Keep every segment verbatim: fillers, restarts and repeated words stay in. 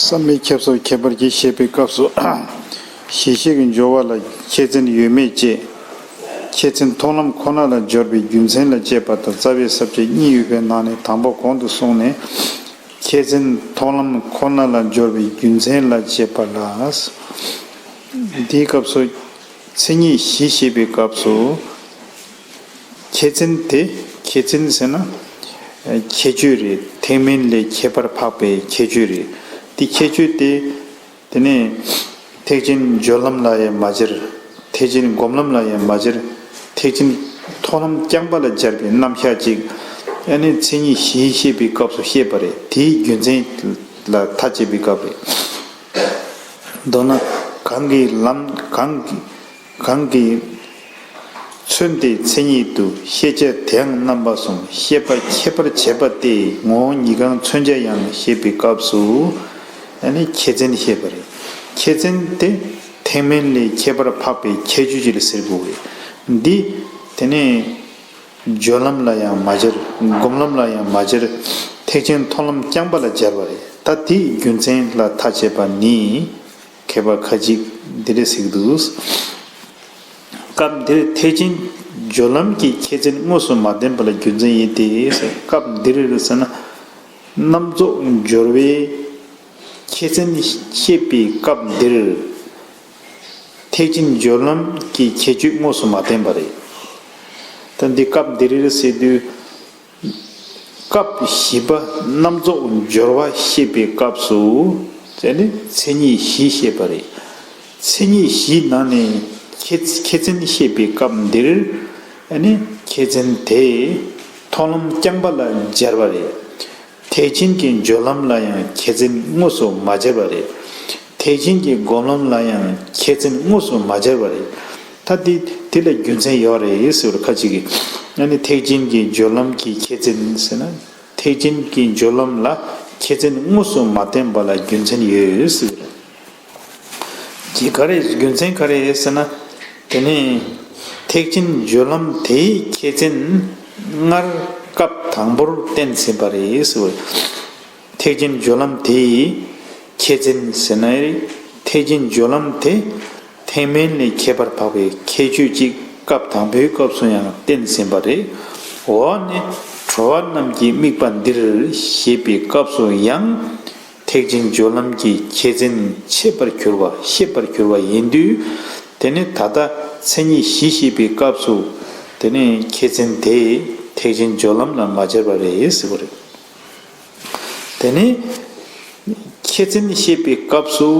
བསམ་པས་ཁྱབ་སོགས་ཁྱད་པར་གྱིས་ཞེས་པའི་སྐབས་སུ། གཞི་ཤེས་ཀྱི་སྦྱོར་བ་ལ་ཁྱད་མཚན་ཡོད་མེད་བཅས། ཁྱད་མཚན་མཐོང་ལམ་ཁོ་ན་ལ་སྦྱོར་བའི་རྒྱུ་མཚན་ལ་དཔྱད་པ་དང་། རྩ་བའི་ས་བཅད་གཉིས་ཡོད་པའི་ནང་ནས་དང་པོ་གོང་དུ་སོང་ནས། ཁྱད་མཚན་མཐོང་ལམ་ཁོ་ན་ལ་སྦྱོར་བའི་རྒྱུ་མཚན་ལ་དཔྱད་པ་ལ། འདིའི་སྐབས་སུ་མཚན་ཉིད་གཞི་ཞེས་པའི་སྐབས་སུ། ཁྱད་མཚན་དེ། ཁྱད་མཚན་ཟེར་ན་ཁྱད་ཆོས་རེད། ཐེག་དམན་ལས་ཁྱད་པར་འཕགས་པའི་ཁྱད་ཆོས་རེད། དེ་ཁྱད་ཆོས་དེ། དེ་ནས་ཐེག་ཆེན་སྦྱོར་ལམ་ལ་ཡང་མ་སྦྱར། ཐེག་ཆེན་སྒོམ་ལམ་ལ་ཡང་མ་སྦྱར། ཐེག་ཆེན་མཐོང་ལམ་རྐྱང་པ་ལ་སྦྱར་བའི་རྣམ་གཞག་ཅིག་ཨ་ནི་མཚན་ཉིད་གཞི་ཞེས་པའི་སྐབས་སུ་བཤད་པ་རེད། དེའི་རྒྱུ་མཚན་ལ་ཐག་བཅད་པའི་སྐབས་རེད། མདོར་ན་གང་གི་ལམ་གང་གི་གང་གིས་མཚོན་ཏེ་མཚན་ཉིད་དུ་ཤེས་བྱ་དེའང་རྣམ་པ་གསུམ་ཤེས་པ་ཁྱད་པར་བྱེད་པ་སྟེ། ངོ་བོ་ཉིད་གང་མཚོན་བྱ་ཡང་ཞེས་པའི་སྐབས་སུ། ཨ་ནི་ཁྱད་མཚན་བཤད་པ་རེད། ཁྱད་མཚན་དེ་ཐེག་དམན་ལས་ཁྱད་པར་འཕགས་པའི་ཁྱད་ཆོས་ཅིག་ལ་ཟེར་དགོས་རེད། འདི་དེ་ནས་སྦྱོར་ལམ་ལ་ཡང་མ་སྦྱར། སྒོམ་ལམ་ལ་ཡང་མ་སྦྱར། ཐེག་ཆེན་མཐོང་ལམ་རྐྱང་པ་ལ་སྦྱར་བ་རེད། ད་དེའི་རྒྱུ་མཚན་ལ་ཐག་བཅད་པ་ནི། མཁས་པ་ཁ་ཅིག་འདི་འདྲ་ཟེར་གྱི་འདུག་སྐབས་འདིར་ཐེག་ཆེན་སྦྱོར་ལམ་གྱི་ཁྱད་མཚན་དངོས་སུ་མ་བསྟན་པ་ལ་རྒྱུ་མཚན་ཡིན་ཏེ། སྐབས་འདིར་ཟེར་ན། རྣམ་རྫོགས་སྦྱོར་བའི་ཁྱད་མཚན་བཤད་པའི་སྐབས་འདིར། ཐེག་ཆེན་སྦྱོར་ལམ་གྱི་ཁྱད་ཆོས་དངོས་སུ་མ་བསྟན་པ་རེད། ད་འདི་སྐབས་འདིར་ཟེར་དུས། སྐབས་བཞི་པ་རྣམ་རྫོགས་སྦྱོར་བ་བཤད་པའི་སྐབས་སུ། དེ་ནི་མཚན་ཉིད་བཞི་བཤད་པ་རེད། མཚན་ཉིད་བཞིའི་ནང་ནས་ཁྱད་ཁྱད་མཚན་བཤད་པའི་སྐབས་འདིར། ཨ་ནི་ཁྱད་མཚན་དེ་མཐོང་ལམ་རྐྱང་པ་ལ་སྦྱར་བ་རེད། ཐེག་ཆེན་གྱི་སྦྱོར་ལམ་ལ་ཡང་ཁྱད་མཚན་དངོས་སུ་མ་སྦྱར་བ་རེད། ཐེག་ཆེན་གྱི་སྒོམ་ལམ་ལ་ཡང་ཁྱད་མཚན་དངོས་སུ་མ་སྦྱར་བ་རེད། ད་དེ་དེ་ལ་རྒྱུ་མཚན་ཡོད་རེད་ཟེར་བར་ཁ་ཅིག་གིས། ཨ་ནི་ཐེག་ཆེན་གྱི་སྦྱོར་ལམ་གྱི་ཁྱད་མཚན་ཟེར་ན། ཐེག་ཆེན་གྱི་སྦྱོར་ལམ་ལ་ཁྱད་མཚན་དངོས་སུ་མ་བསྟན་པ་ལ་རྒྱུ་མཚན་ཡོད་ཟེར་བ་རེད། ཅི་ག་རེ་རྒྱུ་མཚན་ག་རེ་ཟེར་ན། དེ་ནས་ཐེག་ཆེན་སྦྱོར་ལམ་དེའི་ཁྱད་མཚན་སྔར་སྐབས་དང་པོར་བསྟན་ཟིན་པ་རེད་ཟེར་བ་རེད། ཐེག་ཆེན་སྦྱོར་ལམ་དེའི་ཁྱད་མཚན་ཟེར་ན། ཐེག་ཆེན་སྦྱོར་ལམ་དེ་ཐེག་དམན་ལས་ཁྱད་པར་འཕགས་པའི་ཁྱད་ཆོས་ཅིག་སྐབས་དང་པོའི་སྐབས་སུ་ཡང་བསྟན་ཟིན་པ་རེད། འོག་ནས་གྲོལ་བ་རྣམས་ཀྱི་དམིགས་པ་འདིར་ཞེས་པའི་སྐབས་སུ་ཡང་། ཐེག་ཆེན་སྦྱོར་ལམ་གྱི་ཁྱད་མཚན་འཆད་པར་གྱུར་པ་ཤེས་པར་གྱུར་པ་ཡིན་དུས། དེ་ནི་ད་ལྟ་མཚན་ཉིད་བཞི་ཞེས་པའི་སྐབས་སུ། དེ་ནི་ཁྱད་མཚན་དེ་ཐེག་ཆེན་སྦྱོར་ལམ་ལ་མ་སྦྱར་བ་རེད་ཟེར་བ་རེད། དེ་ནས་ཁྱད་མཚན་བཤད་པའི་སྐབས་སུ།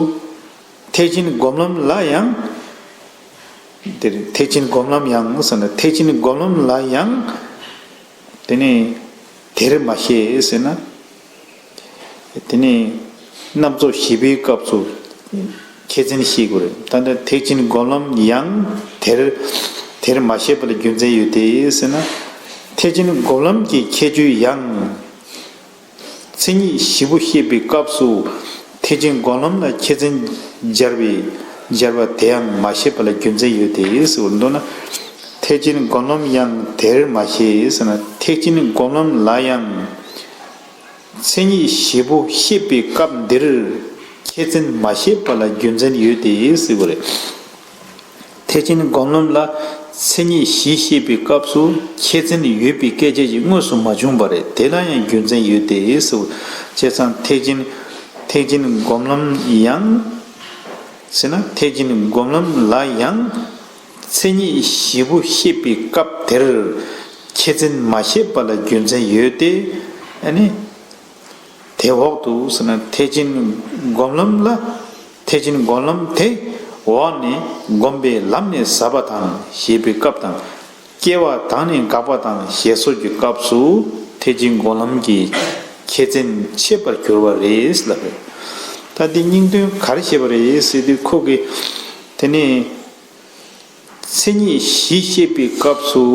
ཐེག་ཆེན་སྒོམ་ལམ་ལ་ཡང་། དེར་ཐེག་ཆེན་སྒོམ་ལམ་ཡང་ཟེར་ན། ཐེག་ཆེན་སྒོམ་ལམ་ལ་ཡང་། དེ་ནས་དེར་མ་བཤད་ཟེར་ན། དེ་ནས་རྣམ་རྫོགས་བཞི་པའི་སྐབས་སུ་ཁྱད་མཚན་བཤད་དགོས་རེད། ད་ལྟ་ཐེག་ཆེན་སྒོམ་ལམ་ཡང་དེར་དེར་མ་བཤད་པ་ལ་རྒྱུ་མཚན་ཡོད་དེ་ཟེར་ན། ཐེག་ཆེན་སྒོམ་ལམ་གྱི་ཁྱད་ཆོས་ཡང་། མཚན་ཉིད་བཞི་པོ་བཤད་པའི་སྐབས་སུ། ཐེག་ཆེན་སྒོམ་ལམ་ལ་ཁྱད་མཚན་སྦྱར་བའི་སྦྱར་བ་དེའང་མ་བཤད་པ་ལ་རྒྱུ་མཚན་ཡོད་དེ་ཟེར་བ་མདོར་ན། ཐེག་ཆེན་སྒོམ་ལམ་ཡང་དེར་མ་བཤད་ཟེར་ན། ཐེག་ཆེན་སྒོམ་ལམ་ལ་ཡང་མཚན་ཉིད་བཞི་པོ་བཤད་པའི་སྐབས་འདིར་ཁྱད་མཚན་མ་བཤད་པ་ལ་རྒྱུ་མཚན་ཡོད་དེ་ཟེར་བ་རེད། ཐེག་ཆེན་སྒོམ་ལམ་ལ་མཚན་ཉིད་བཞི་བཤད་པའི་སྐབས་སུ་ཁྱད་མཚན་ཡོད་པའི་སྐད་ཆ་ཞིག་དངོས་སུ་མ་བྱུང་བ་རེད། དེ་ལ་ཡང་རྒྱུ་མཚན་ཡོད་དེ་ཟེར། བྱས་ཙང་ཐེག་ཆེན་ཐེག་ཆེན་སྒོམ་ལམ་ཡང་ཟེར་ན། ཐེག་ཆེན་སྒོམ་ལམ་ལ་ཡང་མཚན་ཉིད་བཞི་པོ་བཤད་པའི་སྐབས་དེར་ཁྱད་མཚན་མ་བཤད་པ་ལ་རྒྱུ་མཚན་ཡོད་དེ། ཨ་ནི། དེ་འོག་ཏུ་ཟེར་ན། ཐེག་ཆེན་སྒོམ་ལམ་ལ། ཐེག་ཆེན་སྒོམ་ལམ་དེ་འོག་ནས་བསྒོམས་པའི་ལམ་ནས་ཟབ་པ་དང་ཞེས་པའི་སྐབས་དང་། སྐྱེ་བ་དང་ནི་འགག་པ་དང་ཞེས་སོགས་ཀྱི་སྐབས་སུ་ཐེག་ཆེན་སྒོམ་ལམ་གྱི་ཁྱད་མཚན་འཆད་པར་འགྱུར་བ་རེད་ལབ་རེད། ད་འདི་སྙིང་དོན་ག་རེ་བཤད་པ་རེད་ཟེར་དུས། ཁོ་གིས་དེ་ནས། མཚན་ཉིད་བཞི་བཤད་པའི་སྐབས་སུ།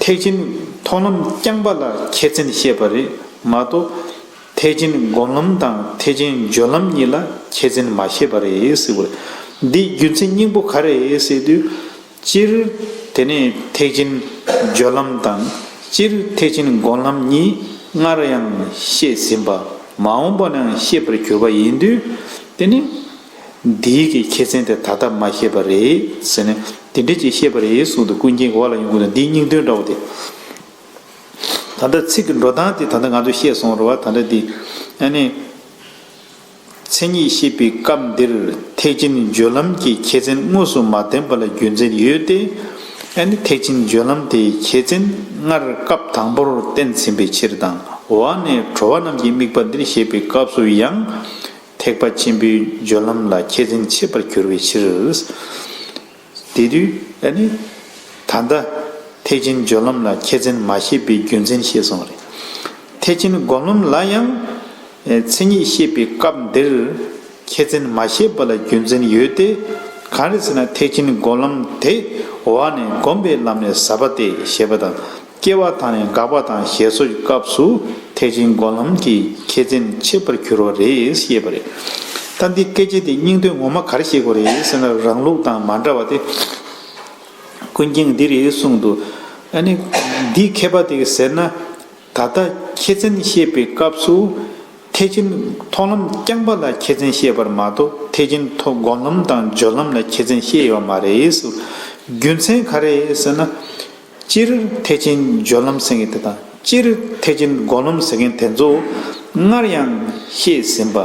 ཐེག་ཆེན་མཐོང་ལམ་རྐྱང་པ་ལ་ཁྱད་མཚན་བཤད་པ་རེད་མ་གཏོགས། ཐེག་ཆེན་སྒོམ་ལམ་དང་ཐེག་ཆེན་སྦྱོར་ལམ་གཉིས་ལ་ཁྱད་མཚན་མ་བཤད་པ་རེད་ཟེར་བ་རེད། འདིའི་རྒྱུ་མཚན་སྙིང་པོ་ག་རེ་རེད་ཟེར་དུས། སྤྱིར་དེ་ནས་ཐེག་ཆེན་སྦྱོར་ལམ་དང་། སྤྱིར་ཐེག་ཆེན་སྒོམ་ལམ་གཉིས་སྔར་ཡང་བཤད་ཟིན་པ། མ་འོངས་པ་ནའང་ཤེས་པར་གྱུར་པ་ཡིན་དུས། དེ་ནི་འདིའི་གི་ཁྱད་མཚན་དེ་ད་ལྟ་མ་ཤེས་པ་རེད་ཟེར་ནས་དེ་འདྲ་ཅིག་བཤད་པ་རེད་གསུངས་འདུག་ཀུན་མཁྱེན་གྱི་འོག་ལ་ཡོང་གི་འདུག་འདིའི་སྙིང་དོན་འདྲ་བོ་དེ། ད་ལྟ་ཚིག་གི་འགྲོ་སྟངས་དེ་ད་ལྟ་ང་ཚོས་བཤད་སོང་རེད་བ། ད་ལྟ་འདི་ཨ་ནི། མཚན་ཉིད་བཤད་པའི་སྐབས་འདིར་ཐེག་ཆེན་སྦྱོར་ལམ་གྱི་ཁྱད་མཚན་དངོས་སུ་མ་བསྟན་པ་ལ་རྒྱུ་མཚན་ཡོད་དེ། ཨ་ནི་ཐེག་ཆེན་སྦྱོར་ལམ་དེའི་ཁྱད་མཚན་སྔར་སྐབས་དང་པོར་བསྟན་ཟིན་པའི་ཕྱིར་དང་། འོག་ནས་གྲོལ་བ་རྣམས་ཀྱི་དམིགས་པ་འདིར་བཤད་པའི་སྐབས་སུ་ཡང་ཐེག་པ་ཆེན་པོའི་སྦྱོར་ལམ་ལ་ཁྱད་མཚན་ཆེ་བར་གྱུར་པའི་ཕྱིར། དེ་དུས་ཨ་ནི། ད་ལྟ་ཐེག་ཆེན་སྦྱོར་ལམ་ལ་ཁྱད་མཚན་མ་བཤད་པའི་རྒྱུ་མཚན་བཤད་སོང་བ་རེད། ཐེག་ཆེན་སྒོམ་ལམ་ལ་ཡང་མཚན་ཉིད་བཤད་པའི་སྐབས་འདིར་ཁྱད་མཚན་མ་བཤད་པ་ལ་རྒྱུ་མཚན་ཡོད་དེ། གང་རེད་ཟེར་ན་ཐེག་ཆེན་སྒོམ་ལམ་དེ་འོག་ནས་སྒོམ་པའི་ལམ་ནི་ཟབ་པ་སྟེ་ཞེས་པ་དང་། སྐྱེ་བ་དང་ནི་འགག་པ་དང་ཞེས་སོགས་ཀྱི་སྐབས་སུ་ཐེག་ཆེན་སྒོམ་ལམ་གྱི་ཁྱད་མཚན་ཆེ་བར་གྱུར་པ་རེད་ཞེས་པ་རེད། ད་འདི་སྐད་ཆ་དེ་སྙིང་དོན་ངོ་མ་ག་རེ་བཤད་དགོས་རེད་ཟེར་ན་རང་ལུགས་དང་མ་འདྲ་བ་དེ། ཀུན་མཁྱེན་འདི་རེད་གསུངས་འདུག་ཨ་ནི་འདི་མཁས་པ་དེ་གིས་ཟེར་ན། ད་ལྟ་ཁྱད་མཚན་བཤད་པའི་སྐབས་སུ། ཐེག་ཆེན་མཐོང་ལམ་རྐྱང་པ་ལ་ཁྱད་མཚན་བཤད་པར་མ་གཏོགས་ཐེག་ཆེན་མཐོ་སྒོམ་ལམ་དང་སྦྱོར་ལམ་ལ་ཁྱད་མཚན་བཤད་ཡོད་མ་རེད་ཟེར། རྒྱུ་མཚན་ག་རེ་ཟེར་ན། སྤྱིར་ཐེག་ཆེན་སྦྱོར་ལམ་ཟེར་མཁན་དེ་དང་སྤྱིར་ཐེག་ཆེན་སྒོམ་ལམ་ཟེར་མཁན་དེ་ཚོ་སྔར་ཡང་བཤད་ཟིན་པ།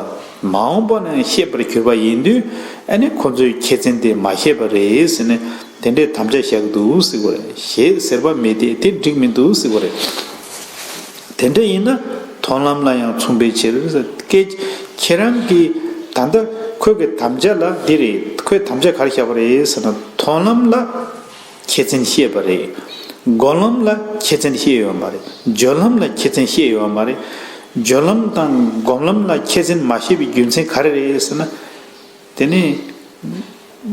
མ་འོངས་པ་ནའང་བཤད་པར་གྱུར་པ་ཡིན་དུས་ཨ་ནི་ཁོ་ཚོའི་ཁྱད་མཚན་དེ་མ་བཤད་པ་རེད་ཟེར་ནས་དེ་འདྲའི་དམ་བཅའ་བཞག་གི་འདུག་ཟེར་བ་རེད། ཞེས་ཟེར་བ་མེད་དེ་དེ་འགྲིག་མི་འདུག་ཟེར་བ་རེད། དེ་འདྲ་ཡིན་ན་མཐོང་ལམ་ལ་ཡང་མཚུངས་པའི་ཕྱིར། ཁྱེད་ཁྱེད་རང་གིས་ད་ལྟ་ཁོས་ཀྱི་དམ་བཅའ་ལ་འདི་རེད། ཁོས་དམ་བཅའ་ག་རེ་བཞག་པ་རེད་ཟེར་ན་མཐོང་ལམ་ལ་ཁྱད་མཚན་བཤད་པ་རེད། སྒོམ་ལམ་ལ་ཁྱད་མཚན་བཤད་ཡོད་མ་རེད། སྦྱོར་ལམ་ལ་ཁྱད་མཚན་བཤད་ཡོད་མ་རེད། སྦྱོར་ལམ་དང་སྒོམ་ལམ་ལ་ཁྱད་མཚན་མ་བཤད་པའི་རྒྱུ་མཚན་ག་རེ་རེད་ཟེར་ན། དེ་ནི།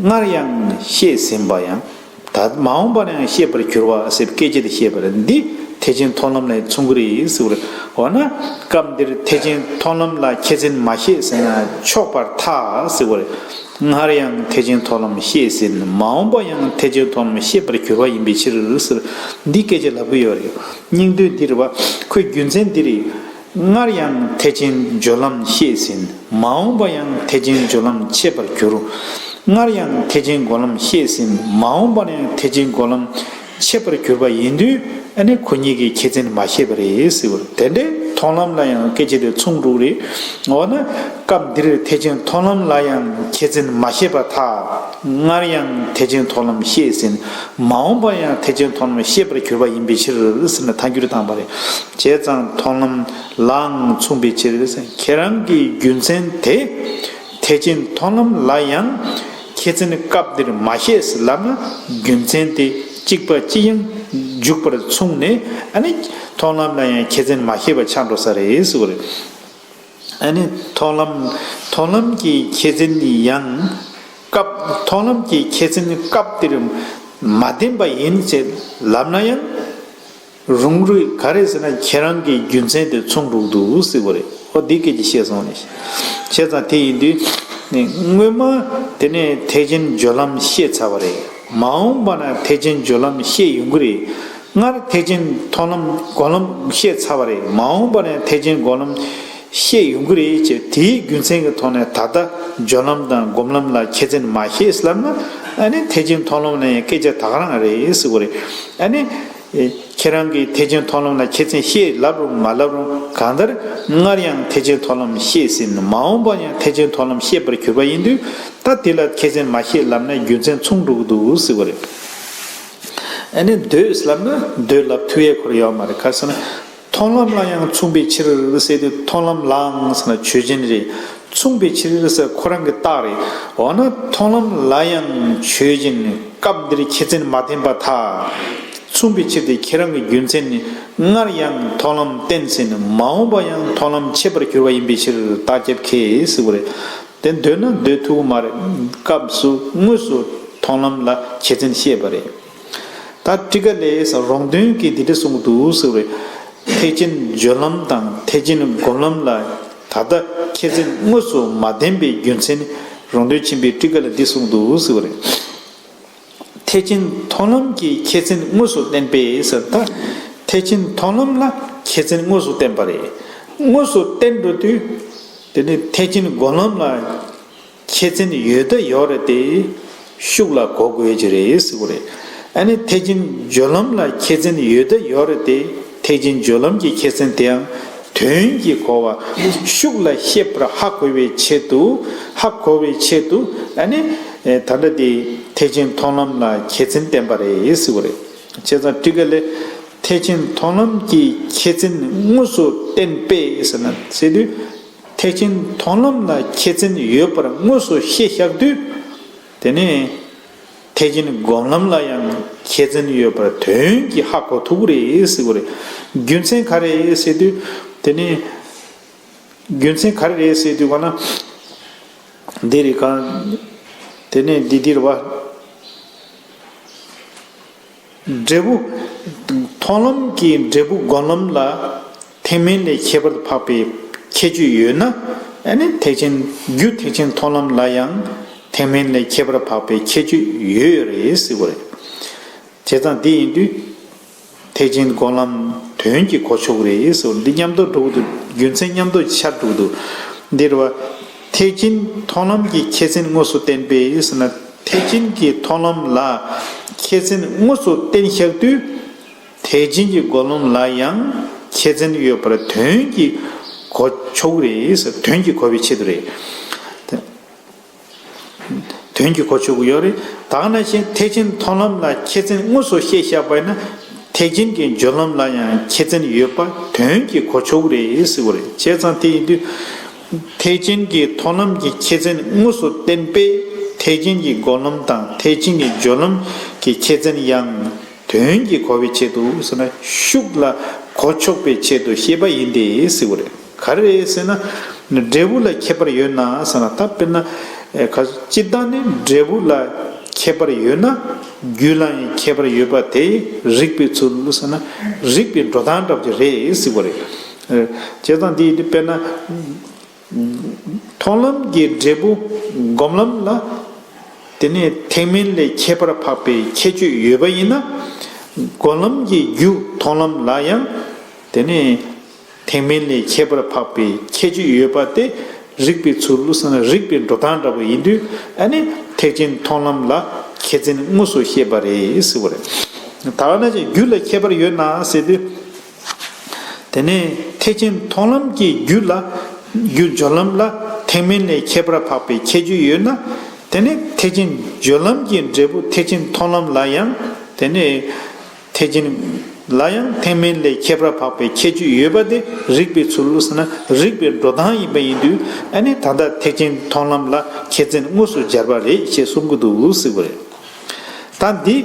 སྔར་ཡང་བཤད་ཟིན་པ་ཡང་། ད་མ་འོངས་པ་ནའང་བཤད་པར་གྱུར་པ་ཟེར་སྐད་ཆ་དེ་བཤད་པ་རེད། འདི་ཐེག་ཆེན་མཐོང་ལམ་ལ་མཚུངས་ཀྱི་རེད་ཟེར་བ་རེད། འོ་ན་སྐབས་འདིར་ཐེག་ཆེན་མཐོང་ལམ་ལ་ཁྱད་མཚན་མ་བཤད་ཟེར་ན་ཆོག་པར་ཐལ་ཟེར་བ་རེད། སྔར་ཡང་ཐེག་ཆེན་མཐོང་ལམ་བཤད་ཟིན། མ་འོངས་པ་ཡང་ཐེག་ཆེན་མཐོང་ལམ་བཤད་པར་གྱུར་པ་ཡིན་པའི་ཕྱིར་ཟེར། འདི་སྐད་ཆ་ལབ་ཀྱི་ཡོད་རེད། སྙིང་དོན་འདི་རེད་བ། ཁོའི་རྒྱུ་མཚན་འདི་རེད། སྔར་ཡང་ཐེག་ཆེན་སྦྱོར་ལམ་བཤད་ཟིན། མ་འོངས་པ་ཡང་ཐེག་ཆེན་སྦྱོར་ལམ་འཆད་པར་འགྱུར། སྔར་ཡང་ཐེག་ཆེན་སྒོམ་ལམ་བཤད་ཟིན། མ་འོངས་པ་ན་ཡང་ཐེག་ཆེན་སྒོམ་ལམ་འཆད་པར་གྱུར་པ་ཡིན་དུས་ཨ་ནི་ཁོ་གཉིས་ཀྱི་ཁྱད་མཚན་མ་ཤེས་པ་རེད་ཟེར་བ་རེད། དེ་འདྲའི་མཐོང་ལམ་ལ་ཡང་སྐད་ཆ་དེ་མཚུངས་འགྲོ་གི་རེད། འོ་ན་སྐབས་འདིར་ཐེག་ཆེན་མཐོང་ལམ་ལ་ཡང་ཁྱད་མཚན་མ་ཤེས་པར་ཐལ། སྔར་ཡང་ཐེག་ཆེན་མཐོང་ལམ་ཤེས་ཟིན། མ་འོངས་པ་ཡང་ཐེག་ཆེན་མཐོང་ལམ་ཤེས་པར་གྱུར་པ་ཡིན་པའི་ཕྱིར་ཟེར་ནས་ཐལ་འགྱུར་བཏང་བ་རེད། བྱས་ཙང་མཐོང་ལམ་ལའང་མཚུངས་པའི་ཕྱིར། ཁྱེད་རང་གི་རྒྱུ་མཚན་དེ་ཐེག་ཆེན་མཐོང་ལམ་ལ་ཡང་ཁྱད་མཚན་སྐབས་འདིར་མ་ཤེས་ལབ་ན་རྒྱུ་མཚན་དེ་གཅིག་པ་གཅིག་ཡང་འཇུག་པར་མཚུངས་ནས་ཨ་ནི་མཐོང་ལམ་ལ་ཡང་ཁྱད་མཚན་མ་ཤེས་པ་ཆགས་འགྲོ་ས་རེད་ཟེར་བ་རེད། ཨ་ནི་མཐོང་ལམ། མཐོང་ལམ་གྱི་ཁྱད་མཚན་ནི་ཡང་སྐབས། མཐོང་ལམ་གྱི་ཁྱད་མཚན་ནི་སྐབས་དེར་མ་བསྟན་པ་ཡིན་ཅེས་ལབ་ན་ཡང་རུང་རེད། ག་རེ་ཟེར་ན་ཁྱེད་རང་གི་རྒྱུ་མཚན་དེ་མཚུངས་འགྲོ་གི་འདུག་ཟེར་བ་རེད། ཨོ་འདི་སྐད་ཆ་བཤད་སོང་ནས། བྱས་ཙང་དེ་ཡིན་དུས་ནི་སྔོན་མ་དེ་ནས་ཐེག་ཆེན་སྦྱོར་ལམ་ཤེས་ཚར་བ་རེད། མ་འོངས་པ་ན་ཐེག་ཆེན་སྦྱོར་ལམ་ཤེས་ཡོང་གི་རེད། སྔར་ཐེག་ཆེན་མཐོང་ལམ་སྒོམ་ལམ་ཤེས་ཚར་བ་རེད། མ་འོངས་པ་ནས་ཐེག་ཆེན་སྒོམ་ལམ་ཤེས་ཡོང་གི་རེད་ཅེས་དེའི་རྒྱུ་མཚན་གྱི་ཐོག་ནས་ད་ལྟ་སྦྱོར་ལམ་དང་སྒོམ་ལམ་ལ་ཁྱད་མཚན་མ་ཤེས་ལབ་ན་ཨ་ནི་ཐེག་ཆེན་མཐོང་ལམ་ལ་ཡང་སྐད་ཆ་ད་ག་རང་རེད་ཟེར་བ་རེད། ཨ་ནི་ཁྱེད་རང་གིས་ཐེག་ཆེན་མཐོང་ལམ་ལ་ཁྱད་མཚན་ཤེས་ལབ་རུང་མ་ལབ་རུང་གང་ལྟར་སྔར་ཡང་ཐེག་ཆེན་མཐོང་ལམ་ཤེས་ཟིན། མ་འོངས་པ་ཡང་ཐེག་ཆེན་མཐོང་ལམ་ཤེས་པར་གྱུར་པ་ཡིན་དུས་ད་དེ་ལ་ཁྱད་མཚན་མ་ཤེས་ལབ་ན་རྒྱུ་མཚན་མཚུངས་འགྲོ་གི་འདུག་ཟེར་བ་རེད། ཨ་ནི་འདོད་ལབ་ན་འདོད་ལབ་ཐུབ་ཡས་ཁོ་རང་ཡོད་མ་རེད། ག་རེ་ཟེར་ན་མཐོང་ལམ་ལ་ཡང་མཚུངས་པའི་ཕྱིར་ཟེར་དུས་མཐོང་ལམ་ལའང་ཟེར་ན་ཆོས་ཅན་རེད། མཚུངས་པའི་ཕྱིར་ཟེར་ཁོ་རང་གི་རྟགས་རེད། འོ་ན་མཐོང་ལམ་ལ་ཡང་ཆོས་ཅན། སྐབས་འདིར་ཁྱད་མཚན་མ་བསྟན་པར་ཐལ། མཚུངས་པའི་ཕྱིར་དེ་ཁྱེད་རང་གི་རྒྱུ་མཚན་ནི་སྔར་ཡང་མཐོང་ལམ་བསྟན་ཟིན། མ་འོངས་པ་ཡང་མཐོང་ལམ་འཆད་པར་གྱུར་པ་ཡིན་པའི་ཕྱིར་རྟགས་རྒྱབ་ཁས་ཟེར་བ་རེད། དེ་འདོད་ན་འདོད་ཐུབ་ཀྱི་མ་རེད། སྐབས་སུ་དངོས་སུ་མཐོང་ལམ་ལ་ཁྱད་མཚན་བཤད་པ་རེད། ད་ཊཱི་ཀ་ལས་རོང་སྟོན་གྱིས་འདི་འདྲ་གསུངས་འདུག་ཟེར་བ་རེད། ཐེག་ཆེན་སྦྱོར་ལམ་དང་ཐེག་ཆེན་སྒོམ་ལམ་ལ་ད་ལྟ་ཁྱད་མཚན་དངོས་སུ་མ་བསྟན་པའི་རྒྱུ་མཚན་ནི་རོང་སྟོན་ཆེན་པོས་ཊཱི་ཀ་ལ་འདི་གསུངས་འདུག་ཟེར་བ་རེད། ཐེག་ཆེན་མཐོང་ལམ་གྱི་ཁྱད་མཚན་དངོས་སུ་བསྟན་པས་ཟེར། ད་ཐེག་ཆེན་མཐོང་ལམ་ལ་ཁྱད་མཚན་དངོས་སུ་བསྟན་པ་རེད། དངོས་སུ་བསྟན་འགྲོ་དུས། དེ་ནི་ཐེག་ཆེན་སྒོམ་ལམ་ལ་ཁྱད་མཚན་ཡོད་ད་ཡོད་རེད་དེ། ཤུགས་ལ་གོ་དགོས་ཀྱི་རེད་ཟེར་གྱི་རེད། ཨ་ནི་ཐེག་ཆེན་སྦྱོར་ལམ་ལ་ཁྱད་མཚན་ཡོད་ད་ཡོད་རེད་དེ། ཐེག་ཆེན་སྦྱོར་ལམ་གྱི་ཁྱད་མཚན་དེའང་དོན་གྱིས་གོ་བ། ཤུགས་ལ་ཤེས་པར་ཧ་གོ་བའི་ཆེད་དུ། ཧ་གོ་བའི་ཆེད་དུ། ཨ་ནི་ད་ལྟ་དེ་ཐེག་ཆེན་མཐོང་ལམ་ལ་ཁྱད་མཚན་བསྟན་པ་རེད་ཟེར་གྱི་རེད། བྱས་ཙང་ཊཱི་ཀ་ལས། ཐེག་ཆེན་མཐོང་ལམ་གྱི་ཁྱད་མཚན་དངོས་སུ་བསྟན་པས་ཟེར་ན་ཟེར་དུས། ཐེག་ཆེན་མཐོང་ལམ་ལ་ཁྱད་མཚན་ཡོད་པར་དངོས་སུ་ཤེས་བཞག་དུས། དེ་ནས་ཐེག་ཆེན་སྒོམ་ལམ་ལ་ཡང་ཁྱད་མཚན་ཡོད་པར་དོན་གྱིས་ཧ་གོ་ཐུབ་ཀྱི་རེད་ཟེར་གྱི་རེད། རྒྱུ་མཚན་ག་རེ་ཟེར་དུས། དེ་ནས་རྒྱུ་མཚན་ག་རེ་རེད་ཟེར་དུས་ག་ན། འདི་རེད་གང་། དེ་ནས་འདི་འདིར་བ། འབྲས་བུ། མཐོང་ལམ་གྱི་འབྲས་བུ་སྒོམ་ལམ་ལ་ཐེག་དམན་ལས་ཁྱད་པར་འཕགས་པའི་ཁྱད་ཆོས་ཡོད་ན། ཨ་ནི་ཐེག་ཆེན་རྒྱུ་ཐེག་ཆེན་མཐོང་ལམ་ལ་ཡང་ཐེག་དམན་ལས་ཁྱད་པར་འཕགས་པའི་ཁྱད་ཆོས་ཡོད་རེད་ཟེར་བ་རེད། བྱས་ཙང་དེ་ཡིན་དུས། ཐེག་ཆེན་སྒོམ་ལམ་དོན་གྱིས་གོ་ཆོག་རེད་ཟེར་བ་འདི་མཉམ་དུ་འགྲོ་གི་འདུག་རྒྱུ་མཚན་མཉམ་དུ་ཆགས་འགྲོ་གི་འདུག་འདིར་བ། ཐེག་ཆེན་མཐོང་ལམ་གྱི་ཁྱད་མཚན་དངོས་སུ་བསྟན་པས་ཟེར་ན། ཐེག་ཆེན་གྱི་མཐོང་ལམ་ལ་ཁྱད་མཚན་དངོས་སུ་བསྟན་བཞག་དུས། ཐེག་ཆེན་གྱི་སྒོམ་ལམ་ལ་ཡང་ཁྱད་མཚན་ཡོད་པར་དོན་གྱིས་གོ་ཆོག་རེད་ཟེར། དོན་གྱིས་གོ་བའི་ཆེད་དུ་རེད། དོན་གྱིས་གོ་ཆོག་གི་ཡོད་རེད། ད་ག་ནང་བཞིན་ཐེག་ཆེན་མཐོང་ལམ་ལ་ཁྱད་མཚན་དངོས་སུ་ཤེས་བཞག་པ་ཡིན་ན། ཐེག་ཆེན་གྱི་སྦྱོར་ལམ་ལ་ཡང་ཁྱད་མཚན་ཡོད་པ་དོན་གྱིས་གོ་ཆོག་གི་རེད་ཟེར་བ་རེད། བྱས་ཙང་དེ་ཡིན་དུས། ཐེག་ཆེན་གྱི་མཐོང་ལམ་གྱི་ཁྱད་མཚན་དངོས་སུ་བསྟན་པས། ཐེག་ཆེན་གྱི་སྒོམ་ལམ་དང་ཐེག་ཆེན་གྱི་སྦྱོར་ལམ་གྱི་ཁྱད་མཚན་ཡང་དོན་གྱིས་གོ་བའི་ཆེད་དུ་ཟེར་ན། ཤུགས་ལ་གོ་ཆོག་པའི་ཆེད་དུ་བཤད་པ་ཡིན་ཏེ་ཟེར་བ་རེད། ག་རེ་རེད་ཟེར་ན། འབྲས་བུ་ལ་ཁྱད་པར་ཡོད་ན་ཟེར་ན། ད་དཔེར་ན། ཨེ། ག་སྤྱིར་བཏང་ནི་འབྲས་བུ་ལ་ཁྱད་པར་ཡོད་ན། རྒྱུ་ལ་ཡང་ཁྱད་པར་ཡོད་པ་དེ་རིགས་པའི་ཚུལ་ཟེར་ན། རིགས་པའི་འགྲོ་སྟངས་འདྲ་པོ་ཅིག་རེད་ཟེར་བ་རེད། ཨེ། བྱས་ཙང་འདི་དཔེར་ན། མཐོང་ལམ་གྱི་འབྲས་བུ་སྒོམ་ལམ་ལ། དེ་ནས་ཐེག་དམན་ལས་ཁྱད་པར་འཕགས་པའི་ཁྱད་ཆོས་ཡོད་པ་ཡིན་ན། སྒོམ་ལམ་གྱི་རྒྱུ་མཐོང་ལམ་ལ་ཡང་། དེ་ནས་ཐེག་དམན་ལས་ཁྱད་པར་འཕགས་པའི་ཁྱད་ཆོས་ཡོད་པ་དེ་རིགས་པའི་ཚུལ་ཟེར་ན། རིགས་པའི་འགྲོ་སྟངས་འདྲ་པོ་ཡིན་དུས། ཨ་ནི་ཐེག་ཆེན་མཐོང་ལམ་ལ་ཁྱད་མཚན་དངོས་སུ་བཤད་པ་རེད་ཟེར་བ་རེད། ད་ག་ནང་བཞིན་རྒྱུ་ལ་ཁྱད་པར་ཡོད་ན་ཟེར་དུས། དེ་ནས་ཐེག་ཆེན་མཐོང་ལམ་གྱི་རྒྱུ་ལ། རྒྱུ་སྦྱོར་ལམ་ལ་ཐེག་དམན་ལས་ཁྱད་པར་འཕགས་པའི་ཁྱད་ཆོས་ཡོད་ན། དེ་ནས་ཐེག་ཆེན་སྦྱོར་ལམ་གྱི་འབྲས་བུ་ཐེག་ཆེན་མཐོང་ལམ་ལ་ཡང་། དེ་ནས་ཐེག་ཆེན་ལ་ཡང་ཐེག་དམན་ལས་ཁྱད་པར་འཕགས་པའི་ཁྱད་ཆོས་ཡོད་པ་དེ་རིགས་པའི་ཚུལ་ཟེར་ན། རིགས་པའི་འགྲོ་སྟངས་ཡིན་པ་ཡིན་དུས། ཨ་ནི་ད་ལྟ་ཐེག་ཆེན་མཐོང་ལམ་ལ་ཁྱད་མཚན་དངོས་སུ་སྦྱར་བ་རེད་ཅེས་གསུང་གི་འདུག་ཟེར་བ་རེད། ད་འདི་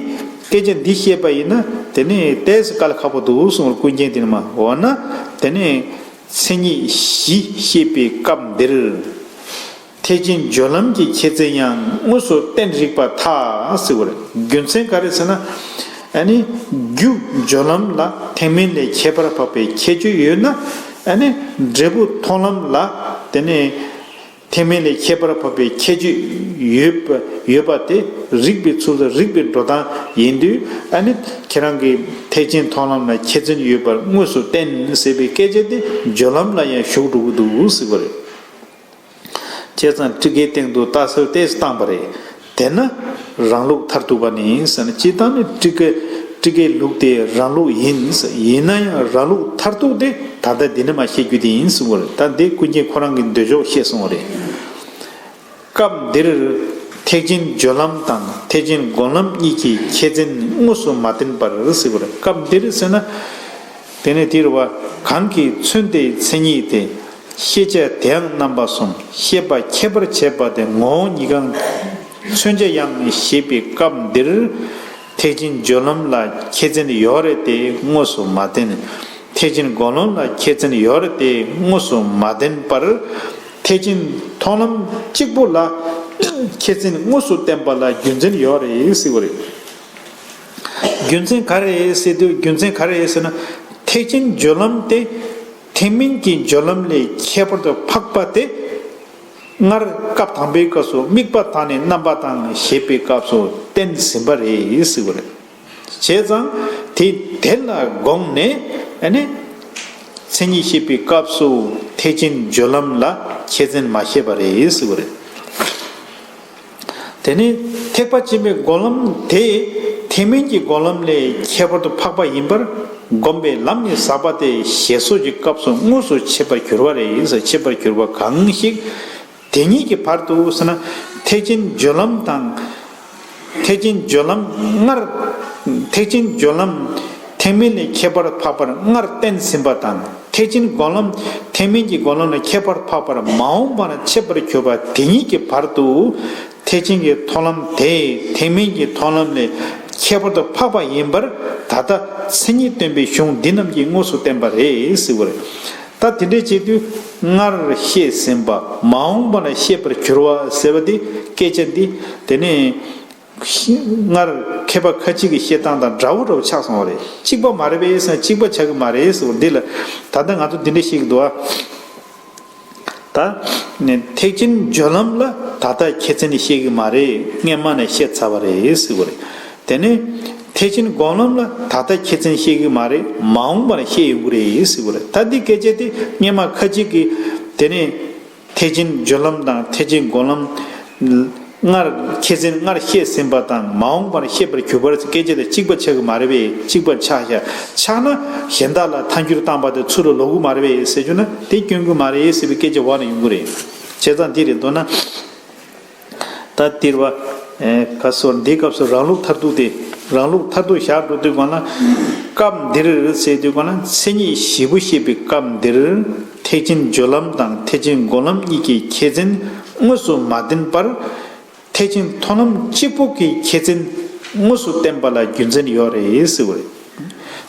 སྐད་ཆ་འདི་བཤད་པ་ཡིན་ན། དེ་ནི་ཏོག་ཙམ་དཀའ་ལས་ཁག་པོ་འདུག་གསུངས་པར་ཀུན་མཁྱེན་དེ་ནི་མ། འོ་ན་དེ་ནི་མཚན་ཉིད་བཞི་བཤད་པའི་སྐབས་འདིར། ཐེག་ཆེན་སྦྱོར་ལམ་གྱི་ཁྱད་མཚན་ཡང་དངོས་སུ་བསྟན་རིགས་པར་ཐལ་ཟེར་བ་རེད། རྒྱུ་མཚན་ག་རེ་ཟེར་ན། ཨ་ནི་རྒྱུ་སྦྱོར་ལམ་ལ་ཐེག་དམན་ལས་ཁྱད་པར་འཕགས་པའི་ཁྱད་ཆོས་ཡོད་ན། ཨ་ནི་འབྲས་བུ་མཐོང་ལམ་ལ། དེ་ནི། ཐེག་དམན་ལས་ཁྱད་པར་འཕགས་པའི་ཁྱད་ཆོས་ཡོད་པ། ཡོད་པ་དེ་རིགས་པའི་ཚུལ་དང་རིགས་པའི་འགྲོ་སྟངས་ཡིན་དུས། ཨ་ནི་ཁྱེད་རང་གིས་ཐེག་ཆེན་མཐོང་ལམ་ལ་ཁྱད་མཚན་ཡོད་པར་དངོས་སུ་བསྟན་ཟེར་བའི་སྐད་ཆ་དེ་སྦྱོར་ལམ་ལ་ཡང་ཞུགས་འགྲོ་གི་འདུག་ཟེར་བ་རེད། བྱས་ཙང་ཊཱི་ཀའི་སྟེང་དུ་རྟགས་གསལ་ཏོག་ཙམ་བཏང་པ་རེད། དེས་ན་རང་ལུགས་མཐར་ཐུག་པ་ནི་ཟེར་ན། སྤྱིར་བཏང་ནི་ཊཱི་ཀ། ཊཱི་ཀའི་ལུགས་དེ་རང་ལུགས་ཡིན། ཡིན་ན་ཡང་རང་ལུགས་མཐར་ཐུག་དེ་ད་ལྟ་འདི་ནས་མར་བཤད་རྒྱུ་དེ་ཡིན་གསུངས་པ་རེད། ད་འདི་ཀུན་མཁྱེན་ཁོ་རང་གི་འདོད་ཕྱོགས་བཤད་སོང་བ་རེད། སྐབས་འདིར་ཐེག་ཆེན་སྦྱོར་ལམ་དང་ཐེག་ཆེན་སྒོམ་ལམ་གཉིས་ཀྱི་ཁྱད་མཚན་དངོས་སུ་མ་བསྟན་པར་ཟེར་བ་རེད། སྐབས་འདིར་ཟེར་ན། དེ་ནས་དེར་བ། གང་གིས་མཚོན་ཏེ་མཚན་ཉིད་དེ། ཤེས་བྱ་དེའང་རྣམ་པ་གསུམ། ཤེས་པ་ཁྱད་པར་བྱེད་པ་དེ་ངོ་བོ་ཉིད་གང་། མཚོན་བྱ་ཡང་ཞེས་པའི་སྐབས་འདིར། ཐེག་ཆེན་སྦྱོར་ལམ་ལ་ཁྱད་མཚན་ཡོད་རེད་དེ་དངོས་སུ་མ་བསྟན། ཐེག་ཆེན་སྒོམ་ལམ་ལ་ཁྱད་མཚན་ཡོད་རེད་དེ་དངོས་སུ་མ་བསྟན་པར། ཐེག་ཆེན་མཐོང་ལམ་གཅིག་པུ་ལ་ཁྱད་མཚན་དངོས་སུ་བསྟན་པ་ལ་རྒྱུ་མཚན་ཡོད་རེད་ཟེར་བ་རེད། རྒྱུ་མཚན་ག་རེ་རེད་ཟེར་དུས། རྒྱུ་མཚན་ག་རེ་རེད་ཟེར་ན། ཐེག་ཆེན་སྦྱོར་ལམ་དེ་ཐེག་དམན་གྱི་སྦྱོར་ལམ་ལས་ཁྱད་པར་དུ་འཕགས་པ་དེ། སྔར་སྐབས་དང་པོའི་སྐབས་སུ་དམིགས་པ་དང་ནི་རྣམ་པ་དང་ཞེས་པའི་སྐབས་སུ་བསྟན་ཟིན་པ་རེད་ཟེར་བ་རེད། བྱས་ཙང་དེ་དེ་ལ་དགོངས་ནས། ཨ་ནི་ མཚན་ཉིད་བཤད་པའི་སྐབས་སུ་ཐེག་ཆེན་སྦྱོར་ལམ་ལ་ཁྱད་མཚན་མ་བཤད་པ་རེད་ཟེར་བ་རེད། དེ་ནས་ཐེག་པ་ཆེན་པོའི་སྒོམ་ལམ་དེ་ཐེག་དམན་གྱི་སྒོམ་ལམ་ལས་ཁྱད་པར་དུ་འཕགས་པ་ཡིན་པར་སྒོམ་པའི་ལམ་ནི་ཟག་པ་སྟེ་ཞེས་སོགས་ཀྱི་སྐབས་སུ་དངོས་སུ་འཆད་པར་འགྱུར་བ་རེད། འཆད་པར་འགྱུར་བ་གང་ཞིག་དེ་ཉིད་ཀྱི་བར་དུ་ཟེར་ན། ཐེག་ཆེན་སྦྱོར་ལམ་དང་། ཐེག་ཆེན་སྦྱོར་ལམ་སྔར། ཐེག་ཆེན་སྦྱོར་ལམ་ཐེག་དམན་ལས་ཁྱད་པར་འཕགས་པར་སྔར་བསྟན་ཟིན་པ་དང་། ཐེག་ཆེན་སྒོམ་ལམ་ཐེག་དམན་གྱི་སྒོམ་ལམ་ལས་ཁྱད་པར་འཕགས་པར་མ་འོངས་པ་ན་འཆད་པར་གྱུར་པ་དེ་ཉིད་ཀྱི་བར་དུ། ཐེག་ཆེན་གྱི་མཐོང་ལམ་དེས་ཐེག་དམན་གྱི་མཐོང་ལམ་ལས་ཁྱད་པར་དུ་འཕགས་པ་ཡིན་པར་ད་ལྟ་མཚན་ཉིད་སྟོན་པའི་གཞུང་འདི་རྣམས་ཀྱིས་དངོས་སུ་བསྟན་པ་རེད་ཟེར་བ་རེད། ད་དེ་འདྲའི་བྱེད་དུས་སྔར་བཤད་ཟིན་པ་མ་འོངས་པ་ན་བཤད་པར་འགྱུར་བ་ཟེར་བ་འདི་སྐད་ཆ་འདི་དེ་ནས་སྔར་མཁས་པ་ཁ་ཅིག་གི་བཤད་སྟངས་དང་འདྲ་བོ་འདྲ་བོ་ཆགས་སོང་བ་རེད། གཅིག་པ་མ་རེད་པས་ཟེར་ན་གཅིག་པ་ཆགས་ཀྱི་མ་རེད་ཟེར་བ་འདི་ལ་ད་ལྟ་ང་ཚོ་འདི་འདྲ་བཤད་ཀྱི་འདུག་ཨ། ད་ནི་ཐེག་ཆེན་སྦྱོར་ལམ་ལ་ད་ལྟ་ཁྱད་མཚན་བཤད་ཀྱི་མ་རེད། སྔན་མ་ནས་བཤད་ཚར་བ་རེད་ཟེར་བ་རེད། དེ་ནས་ཐེག་ཆེན་སྒོམ་ལམ་ལ་ད་ལྟ་ཁྱད་མཚན་བཤད་ཀྱི་མ་རེད། མ་འོངས་པ་ནས་བཤད་ཡོང་གི་རེད་ཟེར་བ་རེད། ད་འདི་སྐད་ཆ་དེ་སྔན་མ་ཁ་ཅིག་གིས་དེ་ནས་ཐེག་ཆེན་སྦྱོར་ལམ་དང་ཐེག་ཆེན་སྒོམ་ལམ་སྔར་ཁྱད་མཚན་སྔར་བཤད་ཟིན་པ་དང་མ་འོངས་པར་བཤད་པར་གྱུར་པ་སྐད་ཆ་དེ་གཅིག་པ་ཆགས་ཀྱི་མ་རེད་པས། གཅིག་པ་ཆགས་ཤག་ཆགས་ན་གཞན་དག་ལ་ཐལ་འགྱུར་བཏང་པ་དེ་ཚུར་ལ་ལོག་གི་མ་རེད་པས་ཟེར་རྒྱུ་ན་དེ་སྐྱོན་གྱི་མ་རེད་ཟེར་བའི་སྐད་ཆ་འོག་ནས་ཡོང་གི་རེད། བྱས་ཙང་འདི་རེད་འདོད་ན། ད་སྟེར་བ། ཨེ། ག་སོར་འདིའི་སྐབས་སུ་རང་ལུགས་མཐར་ཐུག་སྟེ། རང་ལུགས་མཐར་ཐུག་བཞག་འགྲོ་དུས་གང་ལ། སྐབས་འདིར་ཟེར་དུས་གང་ལ་མཚན་ཉིད་བཞི་པོ་བཤད་པའི་སྐབས་འདིར། ཐེག་ཆེན་སྦྱོར་ལམ་དང་ཐེག་ཆེན་སྒོམ་ལམ་གཉིས་ཀྱི་ཁྱད་མཚན་དངོས་སུ་མ་བསྟན་པར། ཐེག་ཆེན་མཐོང་ལམ་གཅིག་པོ་གི་ཁྱད་མཚན་དངོས་སུ་བསྟན་པ་ལ་རྒྱུ་མཚན་ཡོད་རེད་ཟེར་བ་རེད།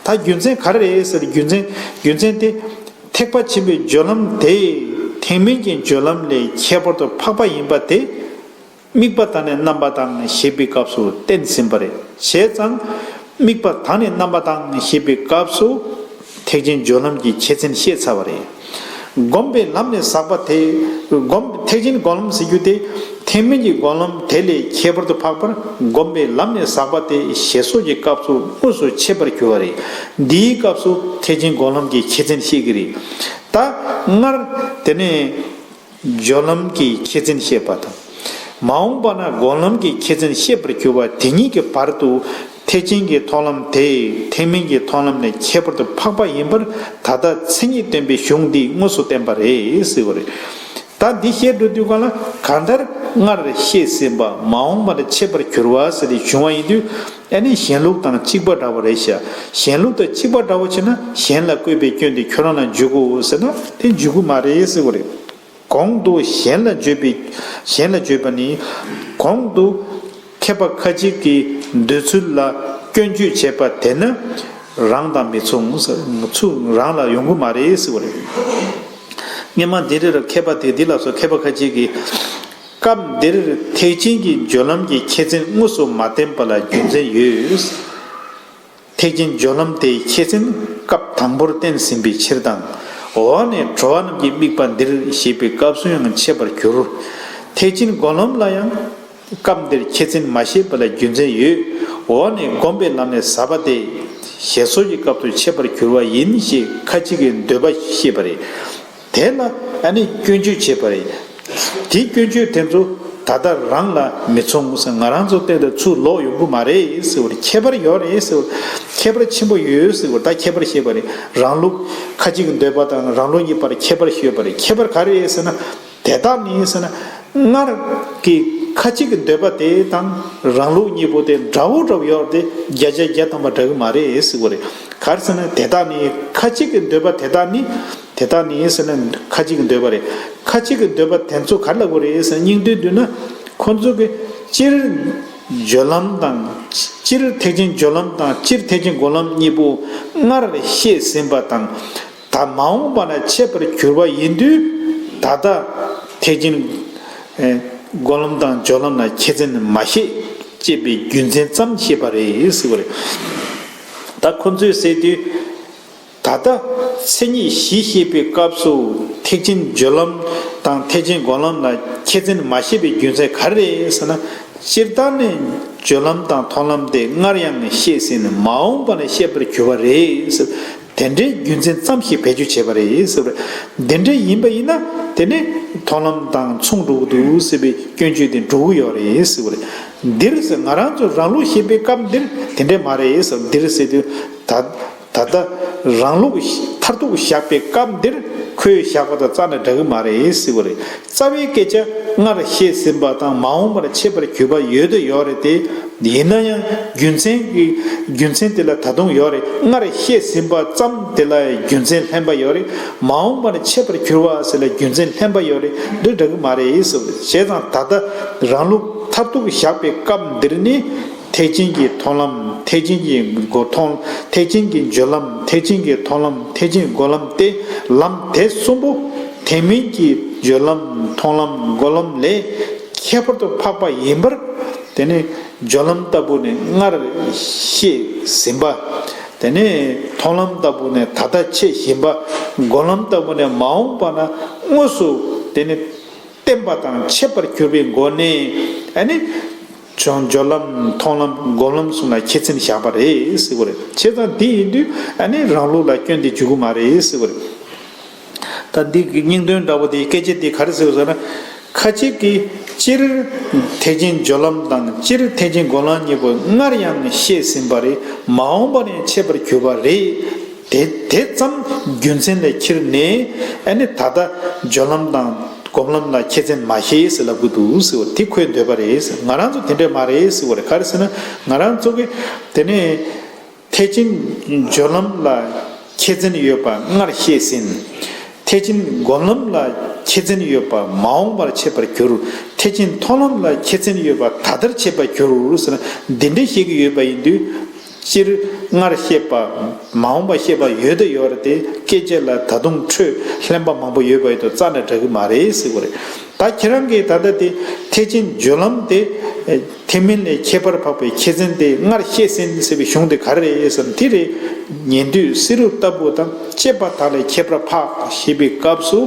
ད་རྒྱུ་མཚན་ག་རེ་རེད་ཟེར་རྒྱུ་མཚན། རྒྱུ་མཚན་དེ། ཐེག་པ་ཆེན་པོའི་སྦྱོར་ལམ་དེ་ཐེག་དམན་གྱི་སྦྱོར་ལམ་ལས་ཁྱད་པར་དུ་འཕགས་པ་ཡིན་པ་དེ། དམིགས་པ་དང་ནི་རྣམ་པ་དང་ཞེས་པའི་སྐབས་སུ་བསྟན་ཟིན་པ་རེད། བྱས་ཙང་དམིགས་པ་དང་ནི་རྣམ་པ་དང་ཞེས་པའི་སྐབས་སུ་ཐེག་ཆེན་སྦྱོར་ལམ་གྱི་ཁྱད་མཚན་བཤད་ཚར་བ་རེད། སྒོམ་པའི་ལམ་ནི་ཟག་པ་དེ། སྒོམ། ཐེག་ཆེན་སྒོམ་ལམ་ཟེར་རྒྱུ་དེ་ཐེག་དམན་གྱི་སྒོམ་ལམ་དེ་ལས་ཁྱད་པར་དུ་འཕགས་པར་སྒོམ་པའི་ལམ་ནི་ཟག་པ་སྟེ་ཞེས་སོགས་ཀྱི་སྐབས་སུ་དངོས་སུ་འཆད་པར་འགྱུར་བ་རེད། འདིའི་སྐབས་སུ་ཐེག་ཆེན་སྒོམ་ལམ་གྱི་ཁྱད་མཚན་བཤད་ཀྱི་རེད། ད་སྔར་དེ་ནས། སྦྱོར་ལམ་གྱི་ཁྱད་མཚན་བཤད་པ་དང་། མ་འོངས་པ་ན་སྒོམ་ལམ་གྱི་ཁྱད་མཚན་བཤད་པར་གྱུར་པ་དེ་གཉིས་ཀྱི་བར་དུ། ཐེག་ཆེན་གྱི་མཐོང་ལམ་དེ་ཐེག་དམན་གྱི་མཐོང་ལམ་ནས་ཁྱད་པར་དུ་འཕགས་པ་ཡིན་པར་ད་ལྟ་མཚན་ཉིད་སྟོན་པའི་གཞུང་འདིས་དངོས་སུ་བསྟན་པ་རེད་ཟེར་བ་རེད། ད་འདི་བཤད་འགྲོ་དུས་གང་ལ་གང་ལྟར་སྔར་བཤད་ཟིན་པ་མ་འོངས་པ་ལ་འཆད་པར་འགྱུར་བ་ཟེར་ཏེ་བྱུང་བ་ཡིན་དུས། ཨ་ནི་གཞན་ལུགས་དང་གཅིག་པ་འདྲ་བ་རེད་ཤག་གཞན་ལུགས་དང་གཅིག་པ་འདྲ་བ་བྱས་ན་གཞན་ལ་བཀོད་པའི་སྐྱོན་དེ་ཁྱོད་རང་ལ་འཇུག་གོ་ཟེར་ན་དེ་འཇུག་གི་མ་རེད་ཟེར་བ་རེད། གོང་དུ་གཞན་ལ་བརྗོད་པའི། གཞན་ལ་བརྗོད་པ་ནི། གོང་དུ་མཁས་པ་ཁ་ཅིག་གིས་འདོད་ཚུལ་ལ་སྐྱོན་བརྗོད་བྱས་པ་དེ་ནི་རང་དང་མི་མཚུངས། ཚུ་རང་ལ་ཡོང་གི་མ་རེད་ཟེར་བ་རེད། སྔན་མ་འདི་རེ་ར་མཁས་པ་དེ་འདི་ལ་སོགས་མཁས་པ་ཁ་ཅིག་གིས་སྐབས་འདིར་ཐེག་ཆེན་གྱི་སྦྱོར་ལམ་གྱི་ཁྱད་མཚན་དངོས་སུ་མ་བསྟན་པ་ལ་རྒྱུ་མཚན་ཡོད། ཐེག་ཆེན་སྦྱོར་ལམ་དེའི་ཁྱད་མཚན་སྐབས་དང་པོར་བསྟན་ཟིན་པའི་ཕྱིར་དང་། འོག་ནས་འགྲོ་བ་རྣམས་ཀྱི་དམིགས་པ་འདིར་ཞེས་པའི་སྐབས་སུ་ཡང་འཆད་པར་འགྱུར། ཐེག་ཆེན་སྒོམ་ལམ་ལ་ཡང་སྐབས་འདིར་ཁྱད་མཚན་མ་བཤད་པ་ལ་རྒྱུ་མཚན་ཡོད། འོག་ནས་སྒོམ་པའི་ལམ་ནི་ཟག་པ་སྟེ། ཞེས་སོགས་ཀྱི་སྐབས་སུ་འཆད་པར་འགྱུར་བ་ཡིན་ཞེས་ཁ་ཅིག་གིས་འདོད་པ་བཤད་པ་རེད། དེ་ལ་ཨ་ནི་སྐྱོན་བརྗོད་བྱེད་པ་རེད། དེ་སྐྱོན་བརྗོད་དེ་ཚོ་ད་ལྟ་རང་ལ་མི་མཚུངས་ཟེར། ང་རང་ཚོ་སྟེང་དུ་ཚུར་ལོག་ཡོང་གི་མ་རེད་ཟེར་བར། ཁྱད་པར་ཡོད་རེད་ཟེར་བར། ཁྱད་པར་ཆེན་པོ་ཡོད་ཟེར་བར། ད་ཁྱད་པར་བཤད་པ་རེད། རང་ལུགས་ཁ་ཅིག་གི་འདོད་པ་དང་རང་ལུགས་གཉིས་བར་ཁྱད་པར་ཤོད་པ་རེད། ཁྱད་པར་ག་རེ་རེད་ཟེར་ན། དེ་དག་ནི་ཟེར་ན། སྔར་གྱི་ཁ་ཅིག་གི་འདོད་པ་དེ་དང་རང་ལུགས་གཉིས་པོ་དེ་འདྲ་བོ་འདྲ་བོ་ཡོད་དེ་བརྒྱ་ཆ་བརྒྱ་ཐམ་པ་འདྲ་གི་མ་རེད་ཟེར་བ་རེད། ག་རེ་ཟེར་ན་དེ་དག་ནི་ཁ་ཅིག་གི་འདོད་པ་དེ་དག་ནི། དེ་དག་ནི་ཟེར་ན་ཁ་ཅིག་གི་འདོད་པ་རེད། ཁ་ཅིག་གི་འདོད་པ་དེ་ཚོ་ག་རེ་ལབ་དགོས་རེད་ཟེར་ན་སྙིང་དོན་བསྡུས་ན། ཁོ་ཚོ་གི་སྤྱིར་སྦྱོར་ལམ་དང་། སྤྱིར་ཐེག་ཆེན་སྦྱོར་ལམ་དང་སྤྱིར་ཐེག་ཆེན་སྒོམ་ལམ་གཉིས་པོ་སྔར་བཤད་ཟིན་པ་དང་། ད་མ་འོངས་པ་ན་འཆད་པར་འགྱུར་བ་ཡིན་དུས། ད་ལྟ་ཐེག་ཆེན་སྒོམ་ལམ་དང་སྦྱོར་ལམ་ལ་ཁྱད་མཚན་མ་བཤད་ཅེས་པའི་རྒྱུ་མཚན་ཙམ་བཤད་པ་རེད་ཟེར་བ་རེད། ད་ཁོ་ཚོས་ཟེར་དུས། ད་ལྟ་མཚན་ཉིད་བཞི་བཤད་པའི་སྐབས་སུ་ཐེག་ཆེན་སྦྱོར་ལམ་དང་ཐེག་ཆེན་སྒོམ་ལམ་ལ་ཁྱད་མཚན་མ་བཤད་པའི་རྒྱུ་མཚན་ག་རེ་རེད་ཟེར་ན། སྤྱིར་བཏང་ནས་སྦྱོར་ལམ་དང་མཐོང་ལམ་དེ་སྔར་ཡང་བཤད་ཟིན་ནས་མ་འོངས་པ་ན་བཤད་པར་འགྱུར་བ་རེད་ཟེར། དེ་འདྲའི་རྒྱུ་མཚན་ཙམ་ཞིག་བེད་སྤྱོད་བྱས་པ་རེད་ཟེར་བ་རེད། དེ་འདྲ་ཡིན་པ་ཡིན་ན་དེ་ནི་མཐོང་ལམ་དང་མཚུངས་འགྲོ་གི་འདུག་ཟེར་བའི་སྐྱོན་བརྗོད་དེ་འགྲོ་གི་ཡོད་རེད་ཟེར་བ་རེད། འདིར་ཟེར་ང་རང་ཚོ་རང་ལུགས་བཤད་པའི་སྐབས་འདིར་དེ་འདྲ་མ་རེད་ཟེར། འདིར་ཟེར་དུས་ད་ད་ལྟ་རང་ལུགས་མཐར་ཐུག་བཞག་པའི་སྐབས་འདིར་ཁོས་བཞག་པ་དང་རྩ་ནས་འདྲ་གི་མ་རེད་ཟེར་བ་རེད། རྩ་བའི་སྐད་ཆ་སྔར་བཤད་ཟིན་པ་དང་མ་འོངས་པར་འཆད་པར་གྱུར་པ་ཡོད་དོ་ཡོད་རེད་དེ། ཡིན་ན་ཡང་རྒྱུ་མཚན་གྱི་རྒྱུ་མཚན་དེ་ལ་ད་དུང་ཡོད་རེད། སྔར་བཤད་ཟིན་པ་ཙམ་དེ་ལ་རྒྱུ་མཚན་ལྷན་པ་ཡོད་རེད། མ་འོངས་པར་འཆད་པར་གྱུར་པ་ཟེར་ལ་རྒྱུ་མཚན་ལྷན་པ་ཡོད་རེད། འདི་འདྲ་གི་མ་རེད་ཟེར་བ་རེད། བྱས་ཙང་ད་ལྟ་རང་ལུགས་མཐར་ཐུག་བཞག་པའི་སྐབས་འདིར་ནི་ཐེག་ཆེན་གྱི་མཐོང་ལམ། ཐེག་ཆེན་གྱི་སྒོ་མཐོང་། ཐེག་ཆེན་གྱི་སྦྱོར་ལམ། ཐེག་ཆེན་གྱི་མཐོང་ལམ། ཐེག་ཆེན་གྱི་སྒོམ་ལམ་སྟེ་ལམ་དེ་གསུམ་པོ། ཐེག་དམན་གྱི་སྦྱོར་ལམ། མཐོང་ལམ། སྒོམ་ལམ་ལས་ཁྱད་པར་དུ་འཕགས་པ་ཡིན་པར། དེ་ནི་སྦྱོར་ལམ་ལྟ་བུ་ནི་སྔར་བཤད་ཟིན་པ། དེ་ནི་མཐོང་ལམ་ལྟ་བུ་ནི་ད་ལྟ་འཆད་བཞིན་པ། སྒོམ་ལམ་ལྟ་བུ་ནི་མ་འོངས་པ་ན་དངོས་སུ་དེ་ནི་བསྟན་པ་དང་འཆད་པར་གྱུར་པའི་སྒོ་ནས། ཨ་ནི་སྦྱོར་སྦྱོར་ལམ། མཐོང་ལམ། སྒོམ་ལམ་གསུམ་ལ་ཁྱད་མཚན་བཞག་པ་རེད་ཟེར་བ་རེད། བྱས་ཙང་དེ་ཡིན་དུས་ཨ་ནི་རང་ལུགས་ལ་སྐྱོན་དེ་འཇུག་གི་མ་རེད་ཟེར་བ་རེད། ད་འདི་གི་སྙིང་དོན་འདྲ་པོ་དེ་སྐད་ཆ་དེ་ག་རེ་ཟེར་བ་ཟེར་ན། ཁ་ཅིག་གིས་སྤྱིར་ཐེག་ཆེན་སྦྱོར་ལམ་དང་སྤྱིར་ཐེག་ཆེན་སྒོམ་ལམ་གཉིས་པོ་སྔར་ཡང་བཤད་ཟིན་པ་རེད། མ་འོངས་པ་ནས་འཆད་པར་གྱུར་པ་རེད། དེ་དེ་ཙམ་རྒྱུ་མཚན་ལས་ཁྱེར་ནས་ཨ་ནི་ད་ལྟ་སྦྱོར་ལམ་དང་སྒོམ་ལམ་ལ་ཁྱད་མཚན་མ་བཤད་ཟེར་ལབ་གི་འདུག་ཟེར་བ་དེ་ཁོའི་འདོད་པ་རེད་ཟེར། ང་རང་ཚོ་དེ་འདྲ་མ་རེད་ཟེར་བ་རེད། ག་རེ་ཟེར་ན་ང་རང་ཚོ་གི་དེ་ནས། ཐེག་ཆེན་སྦྱོར་ལམ་ལ་ཁྱད་མཚན་ཡོད་པ་སྔར་བཤད་ཟིན། ཐེག་ཆེན་སྒོམ་ལམ་ལ་ཁྱད་མཚན་ཡོད་པ་མ་འོངས་པར་འཆད་པར་འགྱུར། ཐེག་ཆེན་མཐོང་ལམ་ལ་ཁྱད་མཚན་ཡོད་པ་ད་ལྟར་འཆད་པར་འགྱུར་ཟེར་ན། འདི་འདྲ་བཤད་ཀྱི་ཡོད་པ་ཡིན་དུས། སྤྱིར་སྔར་བཤད་པ་མ་འོངས་པར་བཤད་པ་ཡོད་དོ་ཡོད་རེད་དེ། སྐད་ཆ་ལ་ད་དུང་འཕྲོས་ལྷན་པ་མང་པོ་ཡོད་པ་ཡིན་དུས་རྩ་ནས་འདྲ་གི་མ་རེད་ཟེར་བ་རེད། ད་ཁྱེད་རང་གིས་ད་ལྟ་དེ་ཐེག་ཆེན་སྦྱོར་ལམ་དེ་ཐེག་དམན་ལས་ཁྱད་པར་འཕགས་པའི་ཁྱད་མཚན་དེ་སྔར་བཤད་ཟིན་ཟེར་བའི་གཞུང་དེ་ག་རེ་རེད་ཟེར་ན། དེ་རེད། ཉན་ཐོས་བསེ་རུ་ལྟ་བུ་དང་བཅས་པ་དག་ལས་ཁྱད་པར་འཕགས་ཞེས་པའི་སྐབས་སུ་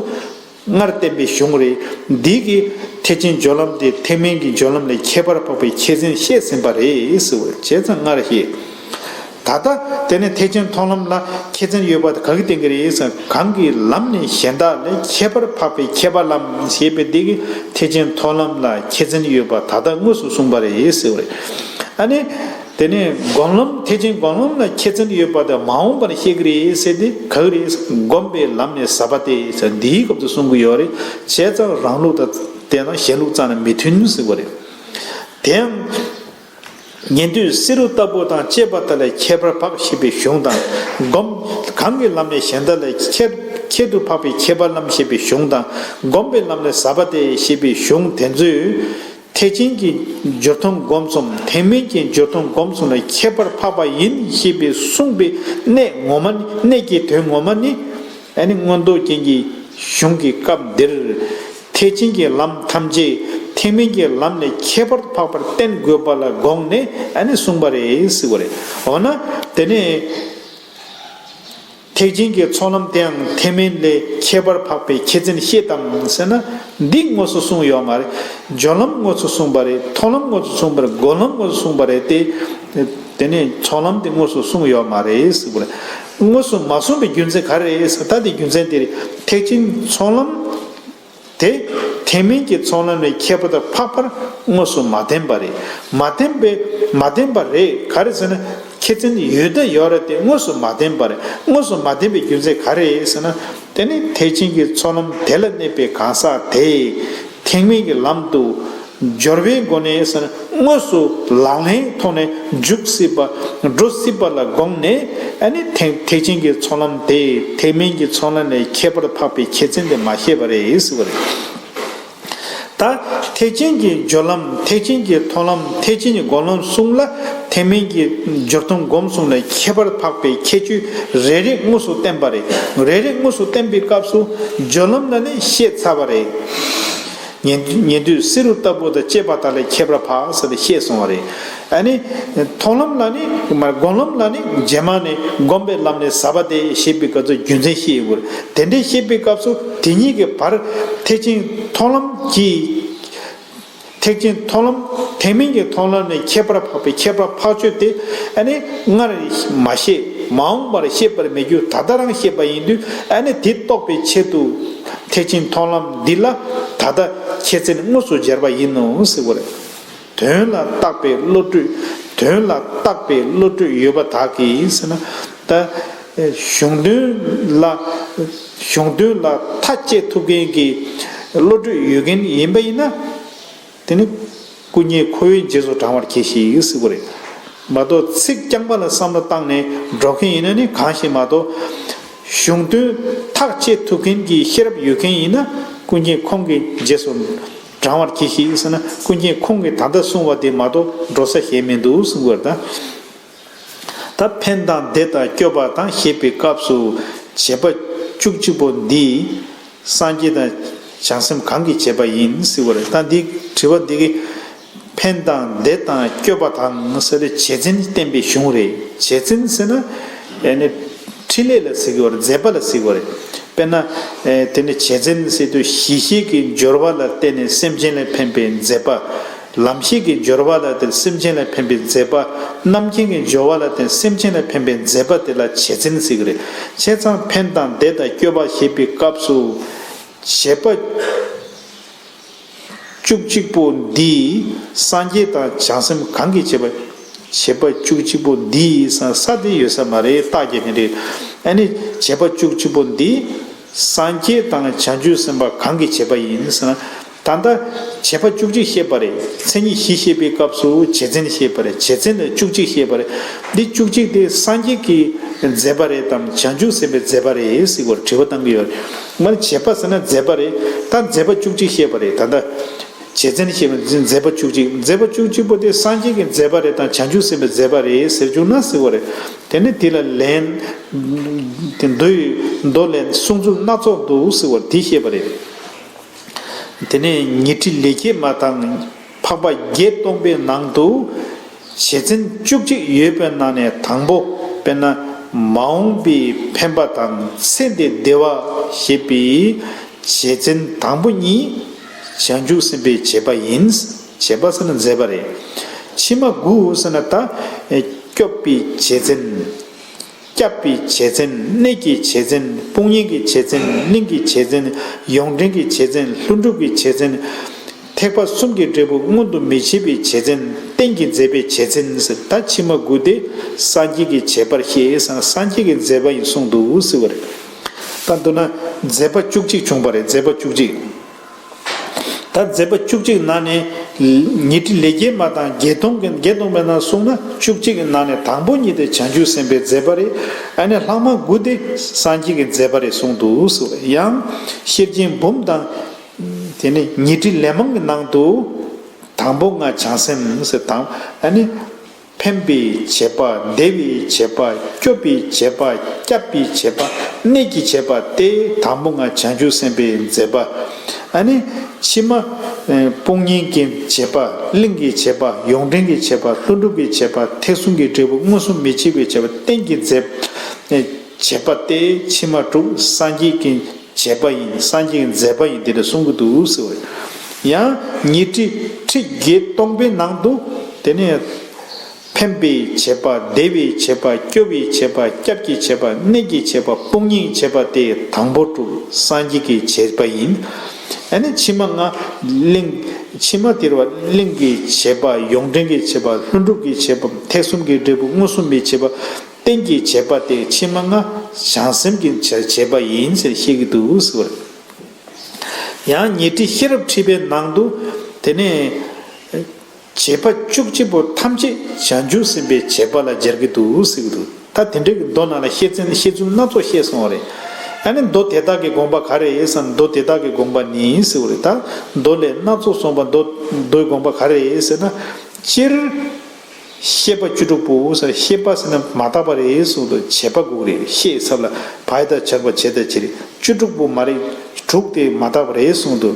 སྔར་བསྟན་པའི་གཞུང་རེད། འདི་གིས་ཐེག་ཆེན་སྦྱོར་ལམ་དེ་ཐེག་དམན་གྱི་སྦྱོར་ལམ་ལས་ཁྱད་པར་འཕགས་པའི་ཁྱད་མཚན་བཤད་ཟིན་པ་རེད་ཟེར་བ་བྱས་ཙང་སྔར་བཤད། ད་ལྟ་དེ་ནི་ཐེག་ཆེན་མཐོང་ལམ་ལ་ཁྱད་མཚན་ཡོད་པ་དེ་ག་གིས་བསྟན་གྱི་རེད་ཟེར། གང་གི་ལམ་ནི་གཞན་དག་ལས་ཁྱད་པར་འཕགས་པའི་ཁྱད་པར་ལམ་ཞེས་པའི་འདི་གིས་ཐེག་ཆེན་མཐོང་ལམ་ལ་ཁྱད་མཚན་ཡོད་པ་ད་ལྟ་དངོས་སུ་གསུངས་པ་རེད་ཟེར་བ་རེད། ཨ་ནི་དེ་ནས་སྒོམ་ལམ། ཐེག་ཆེན་སྒོམ་ལམ་ལ་ཁྱད་མཚན་ཡོད་པ་དེ་མ་འོངས་པར་བཤད་ཀྱི་རེད་ཟེར་ཏེ་ག་གི་རེད། སྒོམ་པའི་ལམ་ནི་ཟབ་པ་སྟེ་ཟེར་འདིའི་སྐབས་སུ་གསུང་གི་ཡོད་རེད། བྱས་ཙང་རང་ལུགས་དང་དེ་ན་གཞན་ལུགས་རྩ་ནས་མི་མཐུན་ཟེར་བ་རེད། དེ་ཡང་། ཉན་ཐོས་བསེ་རུ་ལྟ་བུ་དང་བཅས་པ་དག་ལས་ཁྱད་པར་འཕགས་ཞེས་པའི་གཞུང་དང་། སྒོམ། གང་གི་ལམ་ནི་གཞན་དག་ལས་ཁྱད་ཁྱད་དུ་འཕགས་པའི་ཁྱད་པར་ལམ་ཞེས་པའི་གཞུང་དང་། སྒོམ་པའི་ལམ་ནི་ཟབ་པ་སྟེ་ཞེས་པའི་གཞུང་དེ་ཚོས། ཐེག་ཆེན་གྱི་སྦྱོར་མཐོང་སྒོམ་གསུམ། ཐེག་དམན་གྱི་སྦྱོར་མཐོང་སྒོམ་གསུམ་ལས་ཁྱད་པར་འཕགས་པ་ཡིན་ཞེས་པའི་གསུངས་པའི་གནད་ངོ་མ་ནི། གནད་ཀྱི་དོན་ངོ་མ་ནི། ཨ་ནི་མངོན་རྟོགས་རྒྱན་གྱི་གཞུང་གི་སྐབས་འདིར། ཐེག་ཆེན་གྱི་ལམ་ཐམས་ཅད་ཐེག་དམན་གྱི་ལམ་ལས་ཁྱད་པར་འཕགས་པར་བསྟན་དགོས་པ་ལ་དགོངས་ནས་ཨ་ནི་གསུངས་པ་རེད་ཟེར་བ་རེད། འོ་ན་དེ་ནས་ཐེག་ཆེན་གྱི་ཚོགས་ལམ་དེའང་ཐེག་དམན་ལས་ཁྱད་པར་འཕགས་པའི་ཁྱད་མཚན་བཤད་དམ་ཟེར་ན། འདི་དངོས་སུ་གསུངས་ཡོད་མ་རེད། སྦྱོར་ལམ་དངོས་སུ་གསུངས་པ་རེད། མཐོང་ལམ་དངོས་སུ་གསུངས་པ་རེད། སྒོམ་ལམ་དངོས་སུ་གསུངས་པ་རེད་དེ། དེ་ནས་ཚོགས་ལམ་དེ་དངོས་སུ་གསུངས་ཡོད་མ་རེད་ཟེར་བ་རེད། དངོས་སུ་མ་གསུངས་པའི་རྒྱུ་མཚན་ག་རེ་རེད་ཟེར། ད་དེ་རྒྱུ་མཚན་དེ་རེད། ཐེག་ཆེན་ཚོགས་ལམ་དེ་ཐེག་དམན་གྱི་ཚོགས་ལམ་ལས་ཁྱད་པར་དུ་འཕགས་པར་དངོས་སུ་མ་བསྟན་པ་རེད། མ་བསྟན་པའི་མ་བསྟན་པ་རེད། ག་རེ་ཟེར་ན་ཁྱད་མཚན་ཡོད་ད་ཡོད་རེད་དེ་དངོས་སུ་མ་བསྟན་པ་རེད། དངོས་སུ་མ་བསྟན་པའི་རྒྱུ་མཚན་ག་རེ་རེད་ཟེར་ན། དེ་ནི་ཐེག་ཆེན་གྱི་ཚོགས་ལམ་དེ་ལ་གནས་པའི་གང་ཟག་དེས་ཐེག་དམན་གྱི་ལམ་དུ་སྦྱོར་བའི་སྒོ་ནས་ཟེར་ན་དངོས་སུ་ལག་ལེན་ཐོག་ནས་འཇུག་སྲིད་པ་འགྲོ་སྲིད་པ་ལ་དགོངས་ནས། ཨ་ནི་ཐེག་ཐེག་ཆེན་གྱི་ཚོགས་ལམ་དེས་ཐེག་དམན་གྱི་ཚོགས་ལམ་ལས་ཁྱད་པར་འཕགས་པའི་ཁྱད་མཚན་དེ་མ་བཤད་པ་རེད་ཟེར་བ་རེད། ད་ཐེག་ཆེན་གྱི་སྦྱོར་ལམ། ཐེག་ཆེན་གྱི་མཐོང་ལམ། ཐེག་ཆེན་གྱི་སྒོམ་ལམ་གསུམ་ལ་ཐེག་དམན་གྱི་སྦྱོར་མཐོང་སྒོམ་གསུམ་ལས་ཁྱད་པར་འཕགས་པའི་ཁྱད་ཆོས་རེ་རེ་དངོས་སུ་བསྟན་པ་རེད། རེ་རེ་དངོས་སུ་བསྟན་པའི་སྐབས་སུ་སྦྱོར་ལམ་ལ་ནི་བཤད་ཚར་བ་རེད། ཉན་ཉན་ཐོས་བསེ་རུ་ལྟ་བུ་དང་བཅས་པ་དག་ལས་ཁྱད་པར་འཕགས་ཟེར་ཏེ་བཤད་སོང་བ་རེད། ཨ་ནི་མཐོང་ལམ་ལ་ནི་མ་སྒོམ་ལམ་ལ་ནི་རྗེས་མ་ནས་སྒོམ་པའི་ལམ་ནི་ཟབ་པ་སྟེ་ཞེས་པའི་སྐབས་སུ་རྒྱུ་མཚན་བཤད་ཡོད་དགོས། དེ་འདྲའི་བཤད་པའི་སྐབས་སུ་དེ་གཉིས་ཀྱི་བར་ཐེག་ཆེན་མཐོང་ལམ་གྱི་ཐེག་ཆེན་མཐོང་ལམ་ ཐེག་དམན་གྱི་མཐོང་ལམ་ནས་ཁྱད་པར་འཕགས་པའི་ཁྱད་པར་འཕགས་ཆོས་དེ་ཨ་ནི་སྔར་མ་ཤེས་མ་འོངས་པར་ཤེས་པར་མི་འགྱུར། ད་ལྟ་རང་ཤེས་པ་ཡིན་དུས་ཨ་ནི་དེ་རྟོགས་པའི་ཆེད་དུ་ཐེག་ཆེན་མཐོང་ལམ་འདི་ལ་ད་ལྟ་ཁྱད་མཚན་དངོས་སུ་སྦྱར་བ་ཡིན་ནོ་ཟེར་བ་རེད། དོན་ལ་བརྟགས་པའི་བློ་གྲོས། དོན་ལ་བརྟགས་པའི་བློ་གྲོས་ཡོད་པ་དག་གིས་ཟེར་ན། ད་གཞུང་དོན་ལ་གཞུང་དོན་ལ་ཐག་བཅད་ཐུབ་མཁན་གྱི་བློ་གྲོས་ཡོད་མཁན་ཡིན་པ་ཡིན་ན། དེ་ནི་ཀུན་མཁྱེན་ཁོ་བོས་རྗེས་སུ་འབྲང་བར་གྱིས་ཤིག་ཟེར་བ་རེད། མ་གཏོགས་ཚིག་རྐྱང་པ་ལ་བསམ་བློ་བཏང་ནས་འགྲོ་མཁན་ཡིན་ན་ནི་གང་ཞིག་མ་གཏོགས། གཞུང་དོན་ཐག་བཅད་ཐུབ་མཁན་གྱི་ཤེས་རབ་ཡོད་མཁན་ཡིན་ན་ཀུན་མཁྱེན་ཁོང་གིས་རྗེས་སུ་འབྲང་བར་གྱིས་ཤིག་ཟེར་ན། ཀུན་མཁྱེན་ཁོང་གིས་ད་ལྟ་གསུངས་པ་དེ་མ་གཏོགས་འགྲོ་ས་གཞན་མི་འདུག་གསུངས་པར་ད། ད་ཕན་དང་བདེ་དང་སྐྱོབ་པ་དང་ཞེས་པའི་སྐབས་སུ་བྱེད་པ་བཅུ་གཅིག་པོ་འདི་སངས་རྒྱས་དང་བྱང་སེམས་གང་གིས་བྱས་པ་ཡིན་ཟེར་བ་རེད། ད་འདི་དྲི་བ་འདི་གི་ཕན་དང་བདེ་དང་སྐྱོབ་པ་དང་ཟེར་ཏེ་བྱེད་བཙན་བསྟན་པའི་གཞུང་རེད། བྱེད་བཙན་ཟེར་ན་ཨེ་ནི་འཕྲིན་ལས་ལ་ཟེར་གི་བ་རེད། མཛད་པ་ལ་ཟེར་གི་བ་རེད། དཔེར་ན་ཨེ་དེ་ནི་བྱེད་བཙན་ཟེར་དུས་གཞི་ཤེས་ཀྱི་སྦྱོར་བ་ལ་བརྟེན་ནས་སེམས་ཅན་ལ་ཕན་པའི་མཛད་པ། ལམ་ཤེས་ཀྱི་སྦྱོར་བ་ལ་བརྟེན་སེམས་ཅན་ལ་ཕན་པའི་མཛད་པ། རྣམ་མཁྱེན་གྱི་སྦྱོར་བ་ལ་བརྟེན་སེམས་ཅན་ལ་ཕན་པའི་མཛད་པ་དེ་ལ་བྱེད་བཙན་ཟེར་གྱི་རེད། བྱས་ཙང་ཕན་དང་བདེ་དང་སྐྱོབ་པ་ཞེས་པའི་སྐབས་སུ་བྱེད་པ་བཅུ་གཅིག་པོ་འདིས་སངས་རྒྱས་དང་བྱང་སེམས་གང་གིས་བྱས་པ། བྱེད་པ་བཅུ་གཅིག་པོ་འདིས་ས་ས་དེ་ཡོད་ས་མ་རེད། རྟགས་རྒྱག་མཁན་རེད། ཨ་ནི་བྱེད་པ་བཅུ་གཅིག་པོ་འདིས་སངས་རྒྱས་དང་བྱང་ཆུབ་སེམས་དཔའ་གང་གིས་བྱས་པ་ཡིན་ཟེར་ན། ད་ལྟ་བྱེད་པ་བཅུ་གཅིག་བཤད་པ་རེད། མཚན་ཉིད་བཞི་བཤད་པའི་སྐབས་སུ་བྱེད་བཙན་བཤད་པ་རེད། བྱེད་བཙན་ལ་བཅུ་གཅིག་བཤད་པ་རེད། འདི་བཅུ་གཅིག་དེ་སངས་རྒྱས་ཀྱི་མཛད་པ་རེད་དམ་བྱང་ཆུབ་སེམས་དཔའི་མཛད་པ་རེད་ཟེར་བར་དྲི་བ་བཏང་གི་ཡོད་རེད། མ་ནི་བྱེད་པ་ཟེར་ན་མཛད་པ་རེད། ད་མཛད་པ་བཅུ་གཅིག་བཤད་པ་རེད། ད་ལྟ་བྱེད་བཙན་བཤད་པ་མཛད་པ་བཅུ་གཅིག་མཛད་པ་བཅུ་གཅིག་པོ་དེ་སངས་རྒྱས་ཀྱི་མཛད་པ་རེད་དམ་བྱང་ཆུབ་སེམས་དཔའི་མཛད་པ་རེད་ཟེར་བྱུང་ན་ཟེར་བ་རེད། དེ་ནི་དེ་ལ་ལན། དེ་མདོ་ཡི་མདོ་ལས་གསུང་ཚུལ་སྣ་ཚོགས་འདུག་ཟེར་བ་དེ་བཤད་པ་རེད། དེ་ནས་ཉི་ཁྲི་ལས་བརྒྱད་མ་དང་འཕགས་པ་བརྒྱད་སྟོང་པའི་ནང་དུ་བྱེད་བཙན་བཅུ་གཅིག་ཡོད་པའི་ནང་ནས་དང་པོ་དཔེར་ན་མ་འོངས་པའི་ཕན་པ་དང་ཚེ་འདིའི་བདེ་བ་ཞེས་པའི་བྱེད་བཙན་དང་པོ་གཉིས་བྱང་ཆུབ་སེམས་དཔའི་བྱེད་པ་ཡིན། བྱེད་པ་ཟེར་ན་མཛད་པ་རེད། ཕྱི་མ་དགུ་ཟེར་ན་ད་སྐྱོབ་པའི་བྱེད་བཙན། སྐྱབས་པའི་བྱེད་བཙན། གནས་ཀྱི་བྱེད་བཙན། དཔུང་གཉེན་གྱི་བྱེད་བཙན། གླིང་གི་བྱེད་བཙན། ཡོངས་འདྲེན་གྱི་བྱེད་བཙན། ལྷུན་གྲུབ་ཀྱི་བྱེད་བཙན། ཐེག་པ་གསུམ་གྱི་འབྲས་བུ་མངོན་དུ་མི་བྱེད་པའི་བྱེད་བཙན། རྟེན་གྱི་མཛད་པའི་བྱེད་བཙན་ཟེར། ད་ཕྱི་མ་དགུ་དེ་སངས་རྒྱས་ཀྱི་བྱེད་པར་བཤད་ཙང་སངས་རྒྱས་ཀྱི་མཛད་པ་ཡིན་གསུངས་འདུག་ཟེར་བ་རེད། ད་མདོར་ན་མཛད་པ་བཅུ་གཅིག་བྱུང་བ་རེད། མཛད་པ་བཅུ་གཅིག་ད་མཛད་པ་བཅུ་གཅིག་ནང་ནས་ཉི་ཁྲི་ལས་བརྒྱད་མ་དང་བརྒྱད་སྟོང་གི་བརྒྱད་སྟོང་པའི་ནང་གསུངས་ན་བཅུ་གཅིག་གི་ནང་ནས་དང་པོ་གཉིས་དེ་བྱང་ཆུབ་སེམས་དཔའི་མཛད་པ་རེད། ཨ་ནི་ལྷག་མ་དགུ་དེ་སངས་རྒྱས་ཀྱི་མཛད་པ་རེད་གསུངས་འདུག་ཟེར་བ་རེད། ཡང་ཤེར་ཕྱིན་འབུམ་དང་དེ་ནས་ཉི་ཁྲི་ལས་མང་གི་ནང་དུ་དང་པོ་ང་བྱང་སེམས་ཟེར་དང་ཨ་ནི། ཕན་པའི་བྱེད་པ། བདེ་བའི་བྱེད་པ། སྐྱོབ་པའི་བྱེད་པ། སྐྱབས་པའི་བྱེད་པ། གནས་ཀྱི་བྱེད་པ་སྟེ་དང་པོ་ང་བྱང་ཆུབ་སེམས་དཔའི་མཛད་པ། ཨ་ནི་ཕྱི་མ་དཔུང་གཉེན་གྱི་བྱེད་པ། གླིང་གི་བྱེད་པ། ཡོངས་འདྲེན་གྱི་བྱེད་པ། ལྷུན་གྲུབ་ཀྱི་བྱེད་པ། ཐེག་གསུམ་གྱི་འབྲས་བུ་མངོན་སུམ་མི་བྱེད་པའི་བྱེད་པ། རྟེན་གྱི་མཛད་བྱེད་པ་སྟེ་ཕྱི་མ་དྲུག་སངས་རྒྱས་ཀྱི་བྱེད་པ་ཡིན། སངས་རྒྱས་ཀྱི་མཛད་པ་ཡིན་དེ་འདྲ་གསུང་གི་འདུག་ཟེར་བ་ཡང་ཉི་ཁྲི་ཁྲི་བརྒྱད་སྟོང་པའི་ནང་དུ་དེ་ནས། ཕན་པའི་བྱེད་པ། བདེ་བའི་བྱེད་པ། སྐྱོབ་པའི་བྱེད་པ། སྐྱབས་ཀྱི་བྱེད་པ། གནས་ཀྱི་བྱེད་པ། དཔུང་གཉེན་བྱེད་པ་སྟེ་དང་པོ་དྲུག་སངས་རྒྱས་ཀྱི་བྱེད་པ་ཡིན། ཨ་ནི་ཕྱི་མ་ལྔ་གླིང་། ཕྱི་མ་དེར་བ་གླིང་གི་བྱེད་པ། ཡོངས་འདྲེན་གྱི་བྱེད་པ། ལྷུན་གྲུབ་ཀྱི་བྱེད་པ། ཐེག་གསུམ་གྱི་འབྲས་བུ་མངོན་སུམ་པའི་བྱེད་པ། རྟེན་གྱི་བྱེད་པ་སྟེ་ཕྱི་མ་ལྔ་བྱང་སེམས་ཀྱི་བྱེད་པ་ཡིན་ཟེར་བཤད་ཀྱི་འདུག་ཟེར་བ་རེད། ཡང་ཉི་ཁྲི་ཤེས་རབ་ཁྲི་པའི་ནང་དུ་དེ་ནས། བྱེད་པ་བཅུ་གཅིག་པོ་ཐམས་ཅད་བྱང་ཆུབ་སེམས་དཔའི་བྱེད་པ་ལ་སྦྱར་གྱི་འདུག་ཟེར་གྱི་འདུག་ད་དེ་འདྲའི་གི་མདོ་ནང་ལ་བཤད་ཚུལ་བཤད་ཚུལ་སྣ་ཚོགས་བཤད་སོང་བ་རེད། ཨ་ནི་མདོ་དེ་དག་གི་དགོངས་པ་ག་རེ་ཟེར་ན་མདོ་དེ་དག་གི་དགོངས་པ་ནི་ཟེར་བ་རེད། ད་མདོ་ལས་སྣ་ཚོགས་གསུངས་པ་མདོ་མདོའི་དགོངས་པ་ག་རེ་ཟེར་ན་སྤྱིར་ཤེས་པ་བཅུ་དྲུག་པོ་ཟེར། ཤེས་པ་ཟེར་ན་མ་དག་པ་རེད་གསུངས་འདུག་བྱེད་པ་དགུ་རེད། ཤེས་ཚབ་ལ་བ་ཡ་བཏགས་བྱ་དགུ་པ་བྱེད་དང་བྱེད་རེད། བཅུ་དྲུག་པོ་མ་རེད། དྲུག་དེ་མ་དག་པ་རེད་གསུངས་འདུག་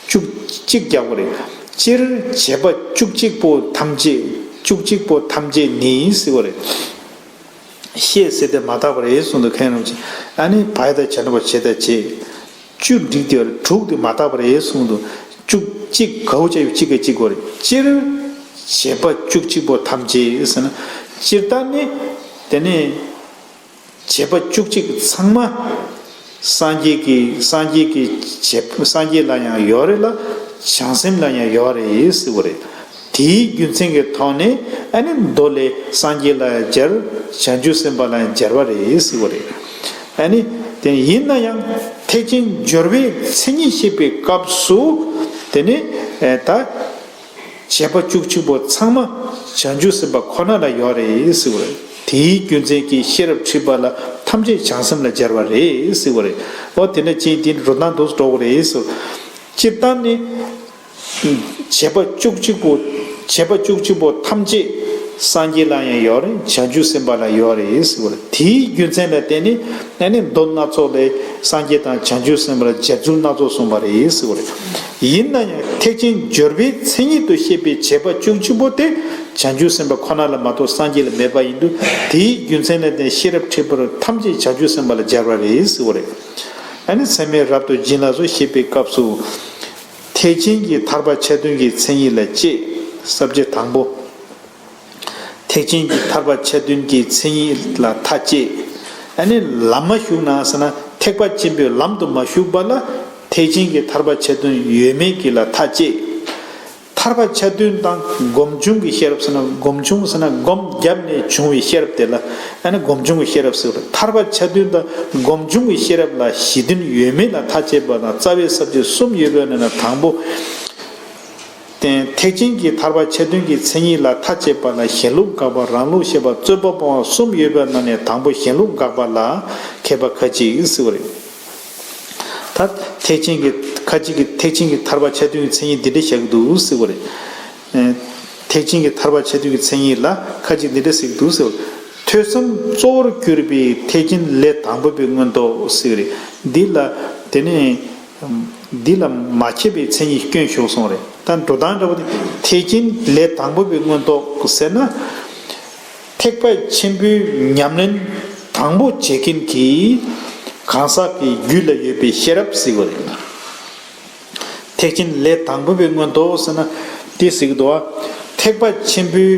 བཅུ་གཅིག་རྒྱག་པ་རེད། སྤྱིར་བྱེད་པ་བཅུ་གཅིག་པོ་ཐམས་ཅད་བཅུ་གཅིག་པོ་ཐམས་ཅད་ནི་ཟེར་བ་རེད། ཤེས་ཟེར་དེ་མ་དག་པ་རེད་གསུངས་འདུག་མཁན་རིན་པོ་ཆེ། ཨ་ནི་བ་ཡ་བཏགས་བྱ་དགུ་པ་བྱེད་དང་བྱེད། བཅུ་འགྲིག་དེ་བ་རེད། དྲུག་དེ་མ་དག་པ་རེད་གསུངས་འདུག་བཅུ་གཅིག་གའོ་ཅ་ཡོད་གཅིག་ག་གཅིག་གོ་རེད། སྤྱིར་ བྱེད་པ་བཅུ་གཅིག་པོ་ཐམས་ཅད་ཟེར་ན། སྤྱིར་བཏང་ནི་དེ་ནི་བྱེད་པ་བཅུ་གཅིག་ཚང་མ་སངས་རྒྱས་ཀྱི་སངས་རྒྱས་ཀྱི་བྱེད་སངས་རྒྱས་ལ་ཡང་ཡོད་རེད་ལ། བྱང་སེམས་ལ་ཡང་ཡོད་རེད་ཟེར་བ་རེད། དེའི་རྒྱུ་མཚན་གྱི་ཐོག་ནས་ཨ་ནི་མདོ་ལས་སངས་རྒྱས་ལ་ཡང་སྦྱར། བྱང་ཆུབ་སེམས་དཔའ་ལ་ཡང་སྦྱར་བ་རེད་ཟེར་བ་རེད། ཨ་ནི་དེ་ཡིན་ན་ཡང་ཐེག་ཆེན་སྦྱོར་བའི་མཚན་ཉིད་བཤད་པའི་སྐབས་སུ་དེ་ནི་ད་བྱེད་པ་བཅུ་གཅིག་པོ་ཚང་མ་བྱང་ཆུབ་སེམས་དཔའ་ཁོ་ན་ལ་ཡོད་རེད་ཟེར་བ་རེད། དེའི་རྒྱུ་མཚན་གྱིས་ཤེས་རབ་ཁྲིད་པ་ལ་ཐམས་ཅད་བྱང་སེམས་ལ་སྦྱར་བ་རེད་ཟེར་བ་རེད། འོ་དེ་འདྲ་ཅན་དེ་འགྲོ་སྟངས་དུ་འགྲོ་གི་རེད་ཟེར། སྤྱིར་བཏང་ནི་བྱེད་པ་བཅུ་གཅིག་པོ་བྱེད་པ་བཅུ་གཅིག་པོ་ཐམས་ཅད་སངས་རྒྱས་ལ་ཡང་ཡོད་རེད། བྱང་ཆུབ་སེམས་དཔའ་ལ་ཡོད་རེད་ཟེར་བ་རེད། དེའི་རྒྱུ་མཚན་ལ་བརྟེན་ནས་ཨ་ནི་མདོ་སྣ་ཚོགས་ལས་སངས་རྒྱས་དང་བྱང་ཆུབ་སེམས་དཔའ་ལ་སྦྱར་ཚུལ་སྣ་ཚོགས་གསུངས་པ་རེད་ཟེར་བ་རེད། ཡིན་ན་ཡང་ཐེག་ཆེན་སྦྱོར་བའི་མཚན་ཉིད་དུ་བཤད་པའི་བྱེད་པ་བཅུ་གཅིག་པོ་དེ་བྱང་ཆུབ་སེམས་དཔའ་ཁོ་ན་ལ་མ་གཏོགས་སངས་རྒྱས་ལ་མེད་པ་ཡིན་དུས། དེའི་རྒྱུ་མཚན་ལ་བརྟེན་ཤེས་རབ་ཁྲིད་པར་ཐམས་ཅད་བྱང་ཆུབ་སེམས་དཔའ་ལ་སྦྱར་བ་རེད་ཟེར་བ་རེད། ཨ་ནི་ཚད་མས་རབ་ཏུ་སྦྱིན་ལ་སོགས་བཤད་པའི་སྐབས་སུ། ཐེག་ཆེན་གྱི་ཐར་པ་ཆ་མཐུན་གྱི་མཚན་ཉིད་ལ་དཔྱད། ས་བཅད་དང་པོ། ཐེག་ཆེན་གྱི་ཐར་པ་ཆ་མཐུན་གྱི་མཚན་ཉིད་ལ་མཐའ་དཔྱད། ཨ་ནི་ལམ་མ་ཞུགས་ན་ཟེར་ན། ཐེག་པ་ཆེན་པོའི་ལམ་དུ་མ་ཞུགས་པ་ལ་ཐེག་ཆེན་གྱི་ཐར་པ་ཆ་མཐུན་ཡོད་མེད་ཀྱི་ལ་མཐའ་དཔྱད། ཐར་པ་ཆ་མཐུན་དང་སྒོམ་བྱུང་གི་ཤེས་རབ་ཟེར་ན། སྒོམ་བྱུང་ཟེར་ན་སྒོམ་བརྒྱབ་ནས་བྱུང་བའི་ཤེས་རབ་དེ་ལ་ཨ་ནི་སྒོམ་བྱུང་གི་ཤེས་རབ་ཟེར་བ་རེད། ཐར་པ་ཆ་མཐུན་དང་སྒོམ་བྱུང་གི་ཤེས་རབ་ལ་གཞི་མཐུན་ཡོད་མེད་ལ་མཐའ་དཔྱད་པ་དང་། རྩ་བའི་ས་བཅད་གསུམ་ཡོད་པའི་ནང་ནས་དང་པོ། ཐེག་ཆེན་གྱི་ཐར་པ་ཆ་མཐུན་གྱི་མཚན་ཉིད་ལ་མཐའ་དཔྱད་པ་ལ་གཞན་ལུགས་དགག་པ། རང་ལུགས་བཤད་པ། རྩོད་པ་སྤོང་བ་གསུམ་ཡོད་པའི་ནང་ནས་དང་པོ་གཞན་ལུགས་དགག་པ་ལ་མཁས་པ་ཁ་ཅིག་ཟེར་བ་རེད། ད་ཐེག་ཆེན་གྱི་ཁ་ཅིག་གིས་ཐེག་ཆེན་གྱི་ཐར་པ་ཆ་མཐུན་གྱི་མཚན་ཉིད་འདི་འདྲ་བཞག་གི་འདུག་ཟེར་བ་རེད། ཐེག་ཆེན་གྱི་ཐར་པ་ཆ་མཐུན་གྱི་མཚན་ཉིད་ལ་ཁ་ཅིག་འདི་འདྲ་ཟེར་གྱི་འདུག་ཟེར་བ། ཐོས་བསམ་གཙོ་བོར་གྱུར་པའི་ཐེག་ཆེན་ལས་དང་པོ་པའི་མངོན་རྟོགས་ཟེར་བ་རེད། འདི་ལ་དེ་ནས། འདི་ལ་མ་ཁྱབ་པའི་མཚན་ཉིད་སྐྱོན་ཞུགས་སོང་རེད། ད་འགྲོ་སྟངས་འདྲ་པོ་དེ། ཐེག་ཆེན་ལས་དང་པོ་པའི་མངོན་རྟོགས་ཟེར་ན། ཐེག་པ་ཆེན་པོའི་ཉམས་ལེན་དང་པོ་བྱེད་མཁན་གྱི་གང་ཟག་གི་རྒྱུད་ལ་ཡོད་པའི་ཤེས་རབ་ཟེར་བ་རེད། ཐེག་ཆེན་ལས་དང་པོ་པའི་མངོན་རྟོགས་ཟེར་ན་དེ་ཟེར་གྱི་འདུག་བ། ཐེག་པ་ཆེན་པོའི་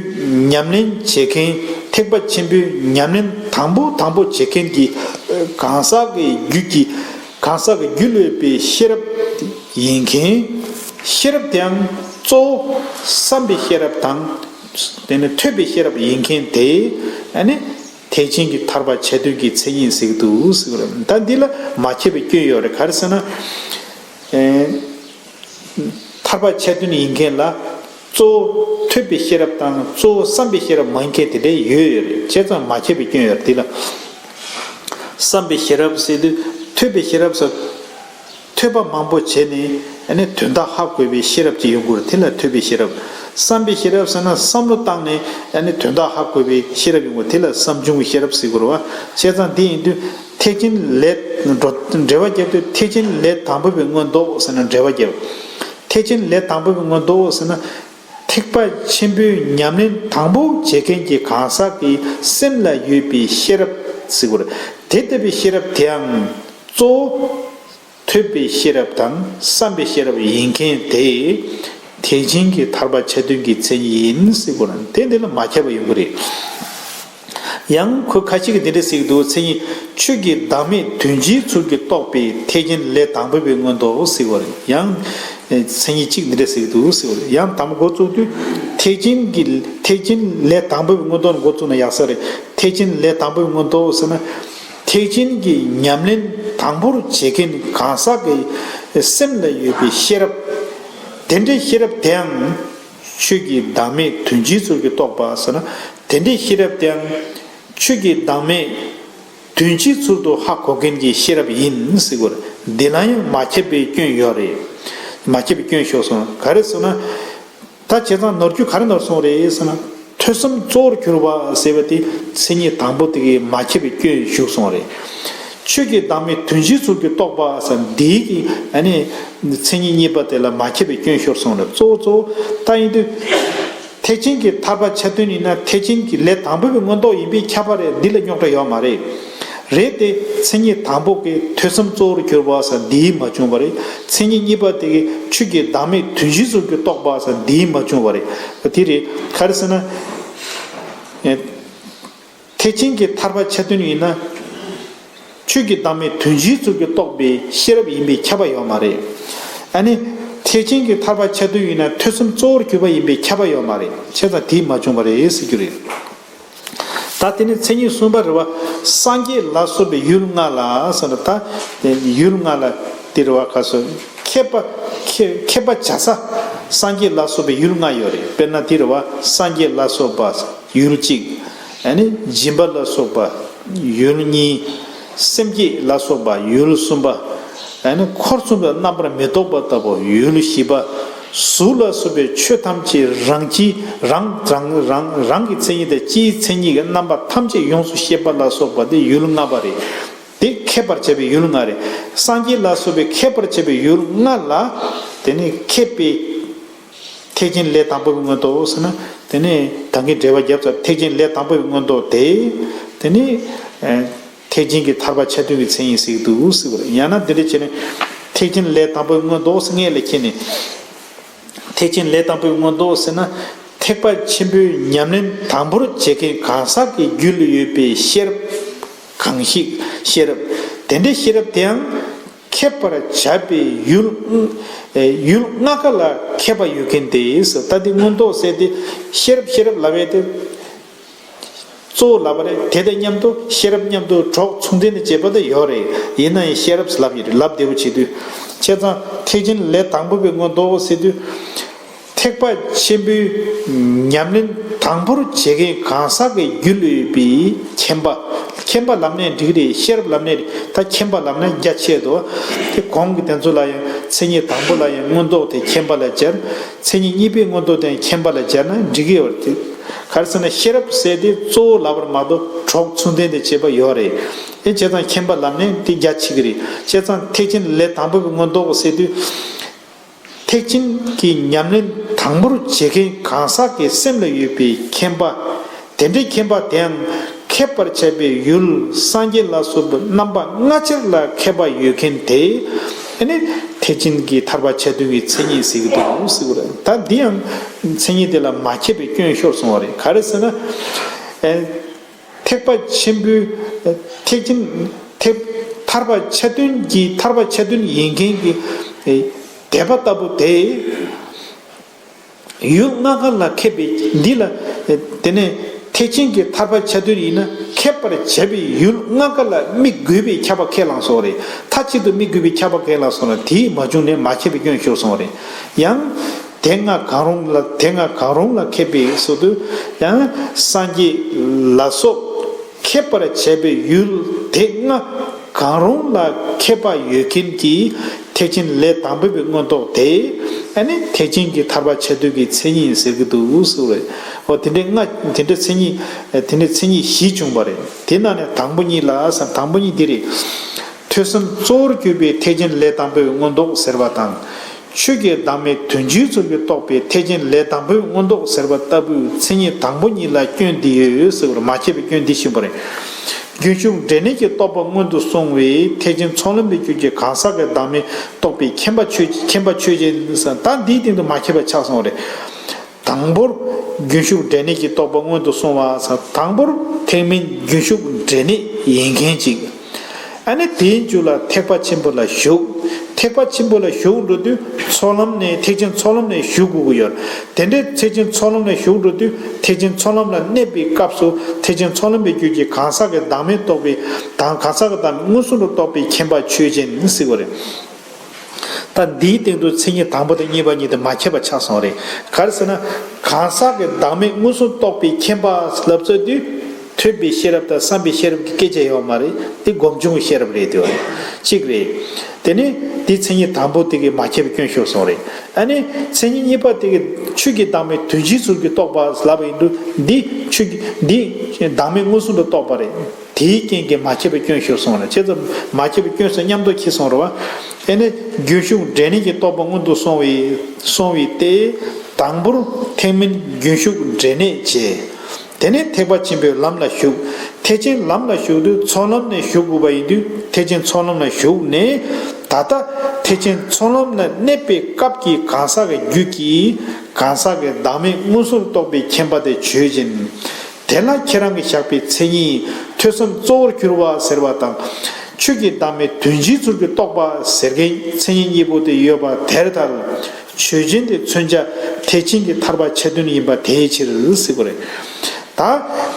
ཉམས་ལེན་བྱེད་མཁན། ཐེག་པ་ཆེན་པོའི་ཉམས་ལེན་དང་པོ་དང་པོ་བྱེད་མཁན་གྱི་གང་ཟག་གི་རྒྱུད་ཀྱི། གང་ཟག་གི་རྒྱུད་ལ་ཡོད་པའི་ཤེས་རབ་ཡིན་མཁན། ཤེས་རབ་དེའང་གཙོ་བོ་བསམ་པའི་ཤེས་རབ་དང་། དེ་ནས་ཐོས་པའི་ཤེས་རབ་ཡིན་མཁན་དེ་ཨ་ནི་ཐེག་ཆེན་གྱི་ཐར་པ་ཆ་མཐུན་གྱི་མཚན་ཉིད་ཟེར་གྱི་འདུག་ཟེར་བ་རེད། ད་འདི་ལ་མ་ཁྱབ་པའི་སྐྱོན་ཡོད་རེད། ག་རེ་ཟེར་ན། ཨེ། ཐར་པ་ཆ་མཐུན་ཡིན་མཁན་ལ་གཙོ་བོ་ཐོས་པའི་ཤེས་རབ་དང་གཙོ་བོ་བསམ་པའི་ཤེས་རབ་མ་ཡིན་མཁན་དེ་འདྲ་ཡོད་ཡོད་རེད། བྱས་ཙང་མ་ཁྱབ་པའི་སྐྱོན་ཡོད་རེད། འདི་ལ་བསམ་པའི་ཤེས་རབ་ཟེར་དུས་ཐོས་པའི་ཤེས་རབ་ཟེར། ཐོས་པ་མང་པོ་བྱས་ནས་ཨ་ནི་དོན་དག་ཧ་གོ་བའི་ཤེས་རབ་ཅིག་ཡོང་གི་རེད། དེ་ལ་ཐོས་པའི་ཤེས་རབ། བསམ་པའི་ཤེས་རབ་ཟེར་ན་བསམ་བློ་བཏང་ནས་ཨ་ནི་དོན་དག་ཧ་གོ་བའི་ཤེས་རབ་ཡོང་གི་རེད། དེ་ལ་བསམ་བྱུང་གི་ཤེས་རབ་ཟེར་གྱི་རེད་བ། བྱས་ཙང་དེ་ཡིན་དུས་ཐེག་ཆེན་ལས་འགྲོ་འགྲེལ་བ་བརྒྱབ་དུས་ཐེག་ཆེན་ལས་དང་པོ་པའི་མངོན་རྟོགས་ཟེར་ན་འགྲེལ་བ་བརྒྱབ། ཐེག་ཆེན་ལས་དང་པོ་པའི་མངོན་རྟོགས་ཟེར་ན། ཐེག་པ་ཆེན་པོའི་ཉམས་ལེན་དང་པོ་བྱེད་མཁན་གྱི་གང་ཟག་གི་སེམས་ལ་ཡོད་པའི་ཤེས་རབ་ཟེར་གྱི་རེད། དེ་ལྟ་བུའི་ཤེས་རབ་དེའང་གཙོ་བོ་ཐོས་པའི་ཤེས་རབ་དང་བསམ་པའི་ཤེས་རབ་ཡིན་མཁན་དེ་ཐེག་ཆེན་གྱི་ཐར་པ་ཆ་མཐུན་གྱི་མཚན་ཉིད་ཡིན་ཟེར་གྱི་རེད། དེ་འདི་ལ་མ་ཁྱབ་པ་ཡོང་གི་རེད། ཡང་ཁོ་ཁ་ཅིག་གིས་འདི་འདྲ་ཟེར་གྱི་འདུག་མཚན་ཉིད་ཆོས་ཀྱི་བདག་མེད་དོན་སྤྱིའི་ཚུལ་གྱིས་རྟོགས་པའི་ཐེག་ཆེན་ལས་དང་པོ་པའི་མངོན་རྟོགས་ཟེར་གྱི་རེད། ཡང་མཚན་ཉིད་གཅིག་འདི་འདྲ་ཟེར་གྱི་འདུག་ཟེར་གྱི་རེད། ཡང་དང་པོ་འགོ་བཙུགས་དུས་ཐེག་ཆེན་གྱི་ཐེག་ཆེན་ལས་དང་པོ་པའི་མངོན་རྟོགས་ནས་འགོ་བཙུགས་ན་ཡག་ས་རེད། ཐེག་ཆེན་ལས་དང་པོའི་མངོན་རྟོགས་ཟེར་ན། ཐེག་ཆེན་གྱི་ཉམས་ལེན་དང་པོར་བྱེད་མཁན་གང་ཟག་གི་སེམས་ལ་ཡོད་པའི་ཤེས་རབ། དེ་འདྲའི་ཤེས་རབ་དེའང་ཆོས་ཀྱི་བདག་མེད་དོན་སྤྱིའི་ཚུལ་གྱིས་རྟོགས་པ་ཟེར་ན། དེ་འདྲའི་ཤེས་རབ་དེའང་ཆོས་ཀྱི་བདག་མེད་དོན་སྤྱིའི་ཚུལ་དུ་ཧ་གོ་མཁན་གྱི་ཤེས་རབ་ཡིན་ཟེར་གྱི་རེད། འདི་ལ་ཡང་མ་ཁྱབ་པའི་སྐྱོན་ཡོད་རེད། མ་ཁྱབ་པའི་སྐྱོན་ཤོར་སོང་། ག་རེ་ཟེར་ན། ད་བྱས་ཙང་ནོར་རྒྱུ་ག་རེ་ནོར་སོང་རེད་ཟེར་ན། ཐོས་བསམ་གཙོ་བོར་གྱུར་པ་ཟེར་བ་དེ་མཚན་ཉིད་དང་པོ་དེ་གི་མ་ཁྱབ་པའི་སྐྱོན་ཞུགས་སོང་རེད། ཆོས་ཀྱི་བདག་མེད་དོན་སྤྱིའི་ཚུལ་གྱིས་རྟོགས་པ་ཟེར་འདིའི་གི་ཨ་ནི་མཚན་ཉིད་གཉིས་པ་དེ་ལ་མ་ཁྱབ་པའི་སྐྱོན་ཤོར་སོང་རེད། གཙོ་བོ་གཙོ་བོ་ད་ཡིན་དུས། ཐེག་ཆེན་གྱི་ཐར་པ་ཆ་མཐུན་ཡིན་ན་ཐེག་ཆེན་གྱི་ལས་དང་པོ་པའི་མངོན་རྟོགས་ཡིན་པས་ཁྱབ་པ་རེད། འདི་ལ་རྙོག་དྲ་ཡོད་མ་རེད། རེད་དེ། མཚན་ཉིད་དང་པོ་གི་ཐོས་བསམ་གཙོ་བོར་གྱུར་པ་ཟེར་འདིའི་མ་བྱུང་བ་རེད། མཚན་ཉིད་གཉིས་པ་དེ་གི་ཆོས་ཀྱི་བདག་མེད་དོན་སྤྱིའི་ཚུལ་གྱིས་རྟོགས་པ་ཟེར་འདིའི་མ་བྱུང་བ་རེད། དེ་རེད། ག་རེ་ཟེར་ན། ཨེ། ཐེག་ཆེན་གྱི་ཐར་པ་ཆ་མཐུན་ཡིན་ན། ཆོས་ཀྱི་བདག་མེད་དོན་སྤྱིའི་ཚུལ་གྱིས་རྟོགས་པའི་ཤེས་རབ་ཡིན་པས་ཁྱབ་པ་ཡོད་མ་རེད། ཨ་ནི། ཐེག་ཆེན་གྱི་ཐར་པ་ཆ་མཐུན་ཡིན་ན་ཐོས་བསམ་གཙོ་བོར་གྱུར་པ་ཡིན་པས་ཁྱབ་པ་ཡོད་མ་རེད། བྱས་ཙང་དེས་མ་བྱུང་བ་རེད་ཟེར་རྒྱུ་རེད། ད་དེ་ནི་མཚན་ཉིད་གསུམ་པ་རེད་བ། སངས་རྒྱས་ལ་སོགས་པའི་ཡུལ་ལྔ་ལ་ཟེར་ན། ད་ཡུལ་ལྔ་ལ་དེ་རེད་བ། ག་སོ། མཁས་པ། མཁས་མཁས་པ་བྱ་ས། སངས་རྒྱས་ལ་སོགས་པའི་ཡུལ་ལྔ་ཡོད་རེད། དཔེར་ན་དེ་རེད་བ། སངས་རྒྱས་ལ་སོགས་པ་ཡུལ་གཅིག་ཨ་ནི་སྦྱིན་པ་ལ་སོགས་པ་ཡུལ་གཉིས། སེམས་བསྐྱེད་ལ་སོགས་པ་ཡུལ་གསུམ་པ། ཨ་ནི་འཁོར་གསུམ་པའི་རྣམ་པར་མི་རྟོག་པ་ལྟ་བུ་ཡུལ་བཞི་པ། གཟུགས་ལ་སོགས་པའི་ཆོས་ཐམས་ཅད་རང་སྤྱི་རང་རང་རང་རང་གི་མཚན་ཉིད་དང་སྤྱིའི་མཚན་ཉིད་ཀྱི་རྣམ་པ་ཐམས་ཅད་ཡོངས་སུ་ཤེས་པ་ལ་སོགས་པ་དེ་ཡུལ་ལྔ་པ་རེད། དེ་མཁས་པར་བྱ་བའི་ཡུལ་ལྔ་རེད། སངས་རྒྱས་ལ་སོགས་པའི་མཁས་པར་བྱ་བའི་ཡུལ་ལྔ་ལ། དེ་ནི་མཁས་པའི། ཐེག་ཆེན་ལས་དང་པོའི་མངོན་རྟོགས་ཟེར་ན། དེ་ནི་ད་གིན་འགྲེལ་པ་བརྒྱབ་ཚར། ཐེག་ཆེན་ལས་དང་པོའི་མངོན་རྟོགས་དེ། དེ་ནི། ཨེ། ཐེག་ཆེན་གྱི་ཐར་པ་ཆ་མཐུན་གྱི་མཚན་ཉིད་ཟེར་གྱི་འདུག་ཟེར་བ་རེད། ཡང་ན་འདི་འདྲ་བྱས་ནས། ཐེག་ཆེན་ལས་དང་པོའི་མངོན་རྟོགས་ཟེར་མཁན་ལ་ཁྱེད་ནི། ཐེག་ཆེན་ལས་དང་པོའི་མངོན་རྟོགས་ཟེར་ན། ཐེག་པ་ཆེན་པོའི་ཉམས་ལེན་དང་པོར་བྱེད་མཁན་གང་ཟག་གི་རྒྱུད་ལ་ཡོད་པའི་ཤེས་རབ་གང་ཞིག་ཤེས་རབ། དེ་འདྲའི་ཤེས་རབ་དེའང་མཁས་པར་བྱ་བའི་ཡུལ། ཡུལ་ལྔ་ཀ་ལ་མཁས་པ་ཡོད་མཁན་དེ་ཟེར། ད་དེ་མངོན་རྟོགས་ཟེར་དེ། ཤེས་རབ་ཤེས་རབ་ལབ་ཡས་དེ། གཙོ་བོ་ལབ་པ་རེད། དེ་དང་མཉམ་དུ་ཤེས་རབ་མཉམ་དུ་གྲོགས་མཚུངས་ལྡན་དུ་བྱེད་པ་དེ་ཡོད་རེད། ཡིན་ན་ཡང་ཤེས་རབ་ལབ་ཡོད་རེད། ལབ་བདེ་པོ་བྱེད་དུས། བྱས་ཙང་ཐེག་ཆེན་ལས་དང་པོ་པའི་མངོན་རྟོགས་ཟེར་དུས། ཐེག་པ་ཆེན་པོའི་ཉམས་ལེན་དང་པོར་བྱེད་མཁན་གང་ཟག་གི་རྒྱུད་ལ་ཡོད་པའི་མཁྱེན་པ། མཁྱེན་པ་ལབ་ནའི་འགྲིག་རེད། ཤེས་རབ་ལབ་ནའི་རེད། ད་མཁྱེན་པ་ལབ་ན་རྒྱ་ཆེ་དོ། དེ་གོང་གི་དེ་ཚོ་ལ་ཡང་མཚན་ཉིད་དང་པོ་ལ་ཡང་མངོན་རྟོགས་དེ་མཁྱེན་པ་ལ་སྦྱར། མཚན་ཉིད་གཉིས་པའི་མངོན་རྟོགས་དེ་མཁྱེན་པ་ལ་སྦྱར་ན་འགྲིག་གི་ཡོད་རེད། ག་རེ་ཟེར་ན་ཤེས་རབ་ཟེར་དེ་གཙོ་བོ་ལབ་པར་མ་གཏོགས་གྲོགས་མཚུངས་ལྡན་དུ་བྱེད་པ་ཡོད་རེད། ཨེ། བྱས་ཙང་མཁྱེན་པ་ལབ་ནའི་དེ་རྒྱ་ཆེ་གི་རེད། བྱས་ཙང་ཐེག་ཆེན་ལས་དང་པོ་པའི་མངོན་རྟོགས་ཟེར་དུས། ཐེག་ཆེན་གྱི་ཉམས་ལེན་དང་པོར་བྱེད་མཁན་གང་ཟག་གི་སེམས་ལ་ཡོད་པའི་མཁྱེན་པ། དེ་འདྲའི་མཁྱེན་པ་དེའང་མཁས་པར་བྱ་བའི་ཡུལ་སངས་རྒྱས་ལ་སོགས་པའི་རྣམ་པ་ལྔ་ཆར་ལ་མཁས་པ་ཡོད་མཁན་དེ། ཨ་ནི་ཐེག་ཆེན་གྱི་ཐར་པ་ཆ་མཐུན་གྱི་མཚན་ཉིད་ཟེར་གྱི་འདུག་ཟེར་བ་རེད། ད་འདི་ཡང་མཚན་ཉིད་དེ་ལ་མ་མཁས་པའི་སྐྱོན་ཤོར་སོང་བ་རེད། ག་རེ་ཟེར་ན། ཨེ། ཐེག་པ་ཆེན་པོའི། ཐེག་ཆེན། ཐེག་ཐར་པ་ཆ་མཐུན་གྱི། ཐར་པ་ཆ་མཐུན་ཡིན་མཁན་གྱི། ཨེ། དད་པ་ལྟ་བུ་དེ། ཡུལ་ལྔ་ཀ་ལ་མཁས་པའི་འདི་ལ། ཨེ། དེ་ནས་ཐེག་ཆེན་གྱི་ཐར་པ་ཆ་མཐུན་ཡིན་ན་མཁས་པར་བྱ་བའི་ཡུལ་ལྔ་ཀ་ལ་དམིགས་དགོས་པའི་ཁྱབ་པ་ཁས་བླངས་སོང་བ་རེད། མཐའ་གཅིག་ཏུ་དམིགས་དགོས་པའི་ཁྱབ་པ་ཁས་བླངས་སོང་ན་དེས་མ་བྱུང་ནས་མ་མཁས་པའི་སྐྱོན་ཤོར་སོང་བ་རེད། ཡང་། དེ་ལྔ་གང་རུང་ལ། དེ་ལྔ་གང་རུང་ལ་མཁས་པའི་ཟེར་དུས། ཡང་སངས་རྒྱས་ལ་སོགས་མཁས་པར་བྱ་བའི་ཡུལ་དེ་ལྔ་གང་རུང་ལ་མཁས་པ་ཡོད་མཁན་གྱི་ཐེག་ཆེན་ལས་དང་པོ་པའི་མངོན་རྟོགས་དེ། ཨ་ནི་ཐེག་ཆེན་གྱི་ཐར་པ་ཆ་མཐུན་གྱི་མཚན་ཉིད་ཟེར་གྱི་འདུག་ཟེར་བ་རེད། འོ། དེ་འདྲའི་ལྔ། དེ་འདྲའི་མཚན་ཉིད། དེ་འདྲའི་མཚན་ཉིད་བཞི་བྱུང་བ་རེད། དེ་ནང་ནས་དང་པོ་གཉིས་ལ་ཟེར། དང་པོ་གཉིས་འདི་རེད། ཐོས་བསམ་གཙོ་བོར་གྱུར་པའི་ཐེག་ཆེན་ལས་དང་པོའི་མངོན་རྟོགས་ཟེར་བ་དང་། ཆོས་ཀྱི་བདག་མེད་དོན་སྤྱིའི་ཚུལ་གྱིས་རྟོགས་པའི་ཐེག་ཆེན་ལས་དང་པོའི་མངོན་རྟོགས་ཟེར་བ་ལྟ་བུའི་མཚན་ཉིད་དང་པོ་གཉིས་ལ་སྐྱོན་འདི་ཡོད་ཟེར་བར་མ་མཁས་པའི་སྐྱོན་འདི་བཞིན་པ་རེད། རྒྱུན་ཞུགས་འབྲས་གནས་ཀྱི་རྟོག་པ་སྔོན་དུ་སོང་བས་ཐེག་ཆེན་ཚོགས་ལམ་པའི་རྒྱུད་ཀྱི་གང་ཟག་གི་བདག་མེད་རྟོགས་པའི་མཁྱེན་པ་ཆོས། མཁྱེན་པ་ཆོས་ཅན། ད་འདིའི་སྟེང་དུ་མ་མཁས་པ་ཆགས་སོང་བ་རེད། དང་པོར་རྒྱུན་ཞུགས་འབྲས་གནས་ཀྱི་རྟོག་པ་སྔོན་དུ་སོང་བ་ཟེར། དང་པོར་ཐེག་དམན་རྒྱུན་ཞུགས་འབྲས་གནས་ཡིན་མཁན་ཅིག་ཨ་ནི་དེའི་མཇུག་ལ་ཐེག་པ་ཆེན་པོ་ལ་ཞུགས། ཐེག་པ་ཆེན་པོ་ལ་ཞུགས་འགྲོ་དུས་ཚོགས་ལམ་ནས། ཐེག་ཆེན་ཚོགས་ལམ་ནས་ཞུགས་དགོས་ཀྱི་ཡོད། དེ་འདྲའི་ཐེག་ཆེན་ཚོགས་ལམ་ནས་ཞུགས་འགྲོ་དུས་ཐེག་ཆེན་ཚོགས་ལམ་ལ་གནས་པའི་སྐབས་སུ་ཐེག་ཆེན་ཚོགས་ལམ་པའི་རྒྱུད་ཀྱི་གང་ཟག་གི་བདག་མེད་རྟོགས་པའི་དང་། གང་ཟག་གི་བདག་མེད་མངོན་སུམ་དུ་རྟོགས་པའི་མཁྱེན་པ་ཆོས་ཅན་ཟེར་བ་རེད། ད་འདིའི་སྟེང་དུ་མཚན་ཉིད་དང་པོ་དང་གཉིས་པ་གཉིས་དེ་མ་མཁས་པ་ཆགས་སོང་རེད། ག་རེ་ཟེར་ན། གང་ཟག་གི་བདག་མེད་མངོན་སུམ་རྟོགས་པའི་མཁྱེན་པ་ལབ་ཚར་དུས། ཐོས་པའི་ཤེས་རབ་དང་བསམ་པའི་ཤེས་རབ་ཀྱི་སྐད་ཆ་ཡོད་མ་རེད། དེ་སྒོམ་བྱུང་གི་ཤེས་རབ་རེད། དེ་བ་རེད། གཅིག་རེད། དེ་ནས་དེ་མཚན་ཉིད་དང་པོ་དེ་གི་མ་མཁས་པའི་སྐྱོན་ཤོར་སོང་རེད། ཨ་ནི་མཚན་ཉིད་གཉིས་པ་དེ་གི་ཆོས་ཀྱི་བདག་མེད་དོན་སྤྱིའི་ཚུལ་གྱིས་རྟོགས་པ་ལབ་ཡིན་དུས། འདི་ཆོས་ཀྱི། འདི་བདག་མེད་མངོན་སུམ་དུ་རྟོགས་པ་རེད། དེའི་རྐྱེན་གྱིས་མ་མཁས་པའི་སྐྱོན་ཤོར་སོང་ལ། བྱས་ཙང་མ་མཁས་པའི་སྐྱོན་སོགས་མཉམ་དུ་འཁྱེར་སོང་རེད་བ། ཨེ་ནས་རྒྱུན་ཞུགས་འབྲས་གནས་ཀྱི་རྟོག་པ་སྔོན་དུ་སོང་བས། སོང་བས་ཏེ། དང་པོར་ཐེག་དམན་རྒྱུན་ཞུགས་འབྲས་གནས་བྱས། དེ་ནས་ཐེག་པ་ཆེན་པོའི་ལམ་ལ་ཞུགས། ཐེག་ཆེན་ལམ་ལ་ཞུགས་དུས་ཚོགས་ལམ་ནས་ཞུགས་དགོས་པ་ཡིན་དུས། ཐེག་ཆེན་ཚོགས་ལམ་ལ་ཞུགས་ནས། ད་ལྟ་ཐེག་ཆེན་ཚོགས་ལམ་ལ་གནས་པའི་སྐབས་ཀྱི་གང་ཟག་གི་རྒྱུད་ཀྱི་གང་ཟག་གི་བདག་མེད་མངོན་སུམ་རྟོགས་པའི་མཁྱེན་པ་དེ་ཆོས་ཅན། དེ་ལ་ཁྱེད་རང་གིས་བཞག་པའི་མཚན་ཉིད་ཐོས་བསམ་གཙོ་བོར་གྱུར་པ་ཟེར་བ་དང་། ཆོས་ཀྱི་བདག་མེད་དོན་སྤྱིའི་ཚུལ་གྱིས་རྟོགས་པ་ཟེར་མཁན་མཚན་ཉིད་གཉིས་པོ་དེ་ཡོད་པ་དེར་ཐལ། ཆོས་ཅན་དེ་མཚོན་བྱ་ཐེག་ཆེན་གྱི་ཐར་པ་ཆ་མཐུན་ཡིན་པ་དེའི་ཕྱིར་ཟེར་བ་རེད། ད་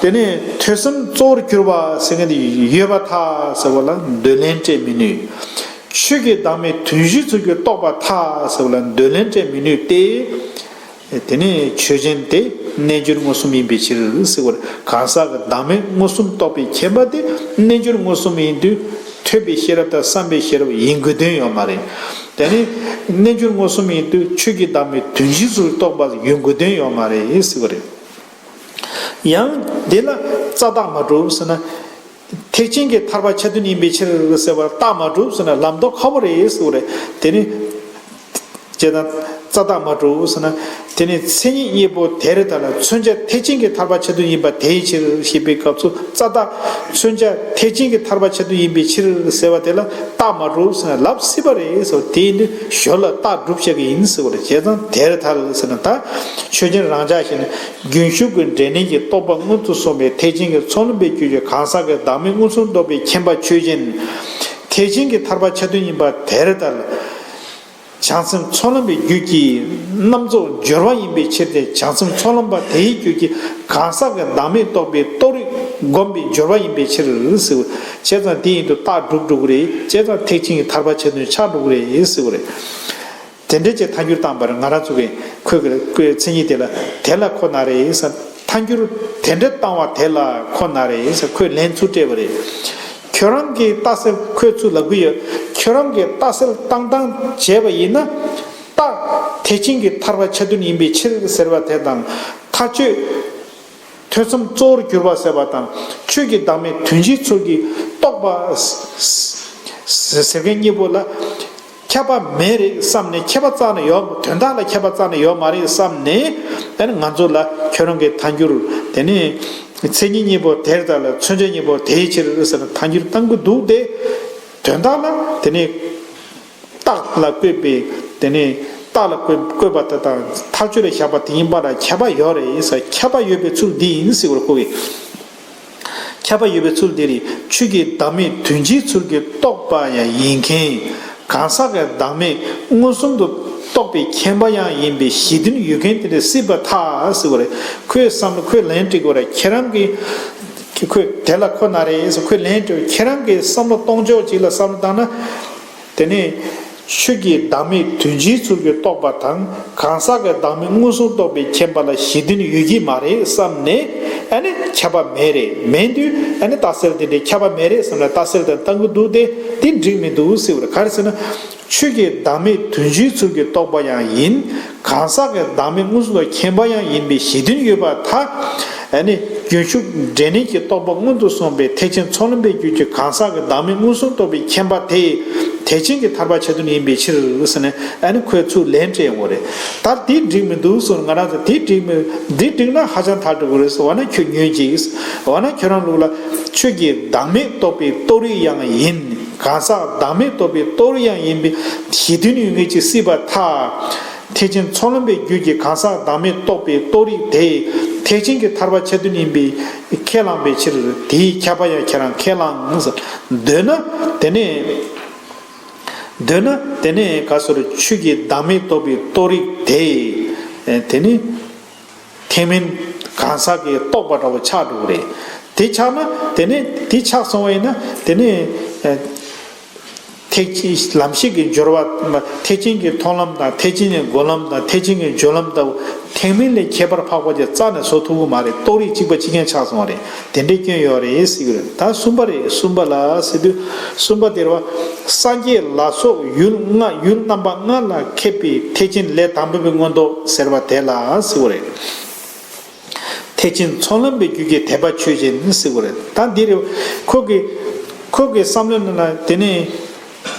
དེ་ནས་ཐོས་བསམ་གཙོ་བོར་གྱུར་པ་ཟེར་མཁན་དེ་ཡོད་པར་ཐལ་ཟེར་བ་ལ་འདོད་ལན་སྤྲད་མི་ནུས། ཆོས་ཀྱི་བདག་མེད་དོན་སྤྱིའི་ཚུལ་གྱིས་རྟོགས་པར་ཐལ་ཟེར་བ་ལ་འདོད་ལན་སྤྲད་མི་ནུས་ཏེ། དེ་ནས་ཆོས་ཅན་དེ་རྣལ་འབྱོར་མངོན་སུམ་ཡིན་པའི་ཕྱིར་ཟེར་བར། གང་ཟག་གི་བདག་མེད་མངོན་སུམ་རྟོགས་པའི་མཁྱེན་པ་དེ་རྣལ་འབྱོར་མངོན་སུམ་ཡིན་དུས། ཐོས་པའི་ཤེས་རབ་དང་བསམ་པའི་ཤེས་རབ་ཡིན་དགོས་དོན་ཡོད་མ་རེད། དེ་ནས་རྣལ་འབྱོར་མངོན་སུམ་ཡིན་དུས་ཆོས་ཀྱི་བདག་མེད་དོན་སྤྱིའི་ཚུལ་རྟོགས་པ་ཡིན་དགོས་དོན་ཡོད་མ་རེད་ཟེར་བ་རེད། ཡང་འདི་ལ་རྩ་བརྟག་མ་གྲུབ་ཟེར་ན། ཐེག་ཆེན་གྱི་ཐར་པ་ཆ་མཐུན་ཡིན་པའི་ཕྱིར་ཟེར་བར་བརྟག་མ་གྲུབ་ཟེར་ན་ལམ་ལྡོག་ཁ་པོ་རེད་ཟེར་བ་རེད། དེ་ནི། ཅེས་དང་། རྩ་བརྟག་མ་གྲུབ་ཟེར་ན། དེ་ནི་མཚན་ཉིད་གཉིས་པོ་དེར་ཐལ། མཚོན་བྱ་ཐེག་ཆེན་གྱི་ཐར་པ་ཆ་མཐུན་ཡིན་པ་དེའི་ཕྱིར་ཞེས་པའི་སྐབས་སུ་རྩ་བརྟག་མཚོན་བྱ་ཐེག་ཆེན་གྱི་ཐར་པ་ཆ་མཐུན་ཡིན་པའི་ཕྱིར་ཟེར་བ་དེ་ལ་བརྟག་མ་གྲུབ་ཟེར་ན་ལབ་སྲིད་པ་རེད་ཟེར་བ་དེ་ཡིན་དུས་ཞོར་ལ་བརྟག་སྒྲུབ་བྱེད་ཀྱི་ཡིན་ཟེར་བ་རེད། བྱས་ཙང་དེར་ཐལ་ཟེར་ན། ད་ཆོས་ཅན་རང་འཇགས་ཤིང་རྒྱུན་ཞུགས་ཀྱི་འབྲས་གནས་ཀྱི་རྟོགས་པ་མངོན་དུ་སོང་བའི་ཐེག་ཆེན་གྱི་ཚོགས་ལམ་པའི་རྒྱུད་ཀྱི་གང་ཟག་གི་བདག་མེད་མངོན་སུམ་རྟོགས་པའི་མཁྱེན་པ་ཆོས་ཅན། ཐེག་ཆེན་གྱི་ཐར་པ་ཆ་མཐུན་ཡིན་པ་དེར་ཐལ། བྱང་སེམས་ཚོགས་ལམ་པའི་རྒྱུད་ཀྱི་རྣམ་རྫོགས་སྦྱོར་བ་ཡིན་པའི་ཕྱིར་ཏེ། བྱང་སེམས་ཚོགས་ལམ་པ་དེའི་རྒྱུད་ཀྱི་གང་ཟག་གི་བདག་མེད་རྟོགས་པའི་རྟོགས་རིགས་བསྒོམ་པའི་སྦྱོར་བ་ཡིན་པའི་ཕྱིར་ཟེར། བྱས་ཙང་དེ་ཡིན་དུས་རྟགས་གྲུབ་འགྲོ་གི་རེད། བྱས་ཙང་ཐེག་ཆེན་གྱི་ཐར་པ་ཆ་མཐུན་ཆགས་འགྲོ་གི་རེད་ཟེར་བ་རེད། དེ་འདྲ་ཅིག་ཐལ་འགྱུར་བཏང་བར་ང་རང་ཚོ་གིས་ཁོའི་གི་ཁོའི་མཚན་ཉིད་དེ་ལ་དེ་ལ་ཁོ་ན་རེ་ཟེར། ཐལ་འགྱུར་དེ་འདྲ་བཏང་བ་དེ་ལ་ཁོ་ན་རེ་ཟེར། ཁོས་ལན་ཚུར་སྤྲད་པ་རེད། ཁྱོད་རང་གིས་རྟགས་གསལ། ཁོས་ཚུར་ལབ་གི་ཡོད། ཁྱོད་རང་གིས་རྟགས་གསལ་བཏང་སྟངས་བྱས་པ་ཡིན་ན། རྟགས་ཐེག་ཆེན་གྱི་ཐར་པ་ཆ་མཐུན་ཡིན་པའི་ཕྱིར་ཟེར་བ་དེ་དང་། མཐའ་དཔྱོད། ཐོས་བསམ་གཙོ་བོར་གྱུར་པ་ཟེར་བ་དང་། ཆོས་ཀྱི་བདག་མེད་དོན་སྤྱིའི་ཚུལ་གྱིས་རྟོགས་པ་ཟེར་མཁན་གཉིས་པོ་ལ་ཁྱད་པར་མེད་རེད་བསམ་ནས། ཁྱད་པར་རྩ་ནས་ཡོད། དོན་དག་ལ་ཁྱད་པར་རྩ་ནས་ཡོད་མ་རེད་བསམ་ནས། ཨ་ནི་ང་ཚོ་ལ་ཁྱོད་རང་གི་ཐལ་འགྱུར་དེ་ནི་མཚན་ཉིད་གཉིས་པོ་དེར་ཐལ། མཚོན་བྱ་གཉིས་པོ་དེའི་ཕྱིར་ཟེར་ནས་ཐལ་འགྱུར་བཏང་གི་འདུག་སྟེ། དོན་དག་ལ་དེ་ནི། རྟགས་ལ་བཀོད་པའི་དེ་ནས་རྟགས་ལ་བཀོད་བཀོད་པ་དེ་དང་ཐག་ཆོད་ལ་བཞག་པ་དེ་ཡིན་པ་ལ་ཁྱད་པར་ཡོད་རེད་ཟེར། ཁྱད་པར་ཡོད་པའི་ཚུལ་འདི་ཡིན་ཟེར་བར་གོ་བས། ཁྱད་པར་ཡོད་པའི་ཚུལ་འདི་རེད། ཆོས་ཀྱི་བདག་མེད་དོན་སྤྱིའི་ཚུལ་གྱིས་རྟོགས་པ་ཡང་ཡིན་མཁན་གང་ཟག་གི་བདག་མེད་མངོན་སུམ་དུ་རྟོགས་པའི་མཁྱེན་པ་ཡང་ཡིན་པའི་གཞི་མཐུན་ཡོད་མཁན་དེ་འདྲ་སྲིད་པར་ཐལ་ཟེར་བ་རེད། ཁོས་བསམ་བློ་ཁོས་ལན་སྤྲད་དགོས་རེད། ཁྱེད་རང་གིས་ཁོས་དེ་ལ་ཁོ་ན་རེད་ཟེར། ཁོས་ལན་སྤྲད། ཁྱེད་རང་གིས་བསམ་བློ་གཏོང་ཕྱོགས་གཅིག་ལ་བསམ་བློ་བཏང་ན། དེ་ནས་ཆོས་ཀྱི་བདག་མེད་དོན་སྤྱིའི་ཚུལ་གྱིས་རྟོགས་པ་དང་། གང་ཟག་གི་བདག་མེད་མངོན་སུམ་རྟོགས་པའི་མཁྱེན་པ་ལ་གཞི་མཐུན་ཡོད་ཀྱི་མ་རེད་བསམ་ནས། ཨ་ནི་ཁྱད་པར་མེད་རེད། མེད་དུས་ཨ་ནི་རྟགས་གསལ་དེ་འདྲའི་ཁྱད་པར་མེད་རེད་བསམ་ནས་རྟགས་གསལ་དེ་བཏང་གི་འདུག་སྟེ། དེ་འགྲིག་མི་འདུག་ཟེར་བ་རེད། ག་རེ་ཟེར་ན། ཆོས་ཀྱི་བདག་མེད་དོན་སྤྱིའི་ཚུལ་གྱིས་རྟོགས་པ་ཡང་ཡིན། གང་ཟག་གི་བདག་མེད་མངོན་སུམ་དུ་མཁྱེན་པ་ཡང་ཡིན་པའི་གཞི་མཐུན་ཡོད་པར་ཐལ། ཨ་ནི་རྒྱུན་ཞུགས་འབྲས་གནས་ཀྱི་རྟོགས་པ་མངོན་དུ་སོང་བའི་ཐེག་ཆེན་ཚོགས་ལམ་པའི་རྒྱུད་ཀྱི་གང་ཟག་གི་བདག་མེད་མངོན་སུམ་རྟོགས་པའི་མཁྱེན་པ་དེ་ཐེག་ཆེན་གྱི་ཐར་པ་ཆ་མཐུན་ཡིན་པའི་ཕྱིར་ཟེར་ནས། ཨ་ནི་ཁོས་ཚུར་ལན་སྤྲད་ཡོང་བ་རེད། ད་དེ་འགྲིག་མི་འདུག་ཟེར། ང་རང་ཚོ་དེ་འགྲིག་མི། འདི་འགྲིག་ན་ཧ་ཅང་ཐག་འགྲིག་གི་རེད་ཟེར། འོ་ན་ཁྱོད་ཉོན་ཅིག། འོ་ན་ཁྱོད་རང་ལུགས་ལ་ཆོས་ཀྱི་བདག་མེད་རྟོགས་པའི་རྟོགས་རིགས་ཡང་ཡིན། གང་ཟག་བདག་མེད་རྟོགས་པའི་རྟོགས་རིགས་ཡང་ཡིན་པའི་གཞི་མཐུན་ཡོད་མཁན་ཅིག་སྲིད་པར་ཐལ། ཐེག་ཆེན་ཚོགས་ལམ་པའི་རྒྱུད་ཀྱི་གང་ཟག་བདག་མེད་རྟོགས་པའི་རྟོགས་རིགས་དེ་ཐེག་ཆེན་གྱི་ཐར་པ་ཆ་མཐུན་ཡིན་པས་ཁས་བླངས་པའི་ཕྱིར། དེའི་ཁྱབ་པ་ཡང་ཁྱེད་རང་ཁས་བླངས། འདོད་ན་དེ་ནས། འདོད་ན་དེ་ནས་ག་ཟེར། ཆོས་ཀྱི་བདག་མེད་རྟོགས་པའི་རྟོགས་རིགས་དེ། དེ་ནི། ཐེག་དམན་གང་ཟག་གིས་རྟོགས་པ་འདྲ་བོ་ཆགས་འགྲོ་གི་རེད། དེ་ཆགས་ན་དེ་ནས་དེ་ཆགས་སོང་བ་ཡིན་ན་དེ་ནས། ཨ། ཐེག་ལམ་ཤེས་ཀྱི་སྦྱོར་བ། ཐེག་ཆེན་གྱི་མཐོང་ལམ་དང་། ཐེག་ཆེན་གྱི་སྒོམ་ལམ་དང་། ཐེག་ཆེན་གྱི་སྦྱོར་ལམ་ལྟ་བུ་ཐེག་དམན་ལས་ཁྱད་པར་འཕགས་པ་ཅིག་རྩ་ནས་བཟོ་ཐུབ་ཀྱི་མ་རེད། རྟོགས་རིགས་གཅིག་པ་གཅིག་རྐྱང་ཆགས་སོང་བ་རེད། དེ་འདྲའི་སྐྱོན་ཡོད་རེད་ཟེར་གྱི་རེད། ད་གསུམ་པ་རེད། གསུམ་པ་ལ་ཟེར་དུས། གསུམ་པ་དེ་རེད་བ། སངས་རྒྱས་ལ་སོགས་ཡུལ་ལྔ། ཡུལ་རྣམ་པ་ལྔ་ལ་མཁས་པའི་ཐེག་ཆེན་ལས་དང་པོ་པའི་མངོན་རྟོགས་ཟེར་བ་དེ་ལ་ཟེར་བ་རེད། ཐེག་ཆེན་ཚོགས་ལམ་པའི་རྒྱུད་ཀྱི་དད་པ་ཆོས་ཅན་ཟེར་བ་རེད། ད་འདི་རེད། ཁོ་གི་ཁོ་གི་བསམ་བློའི་ནང་ལ་དེ་ནས་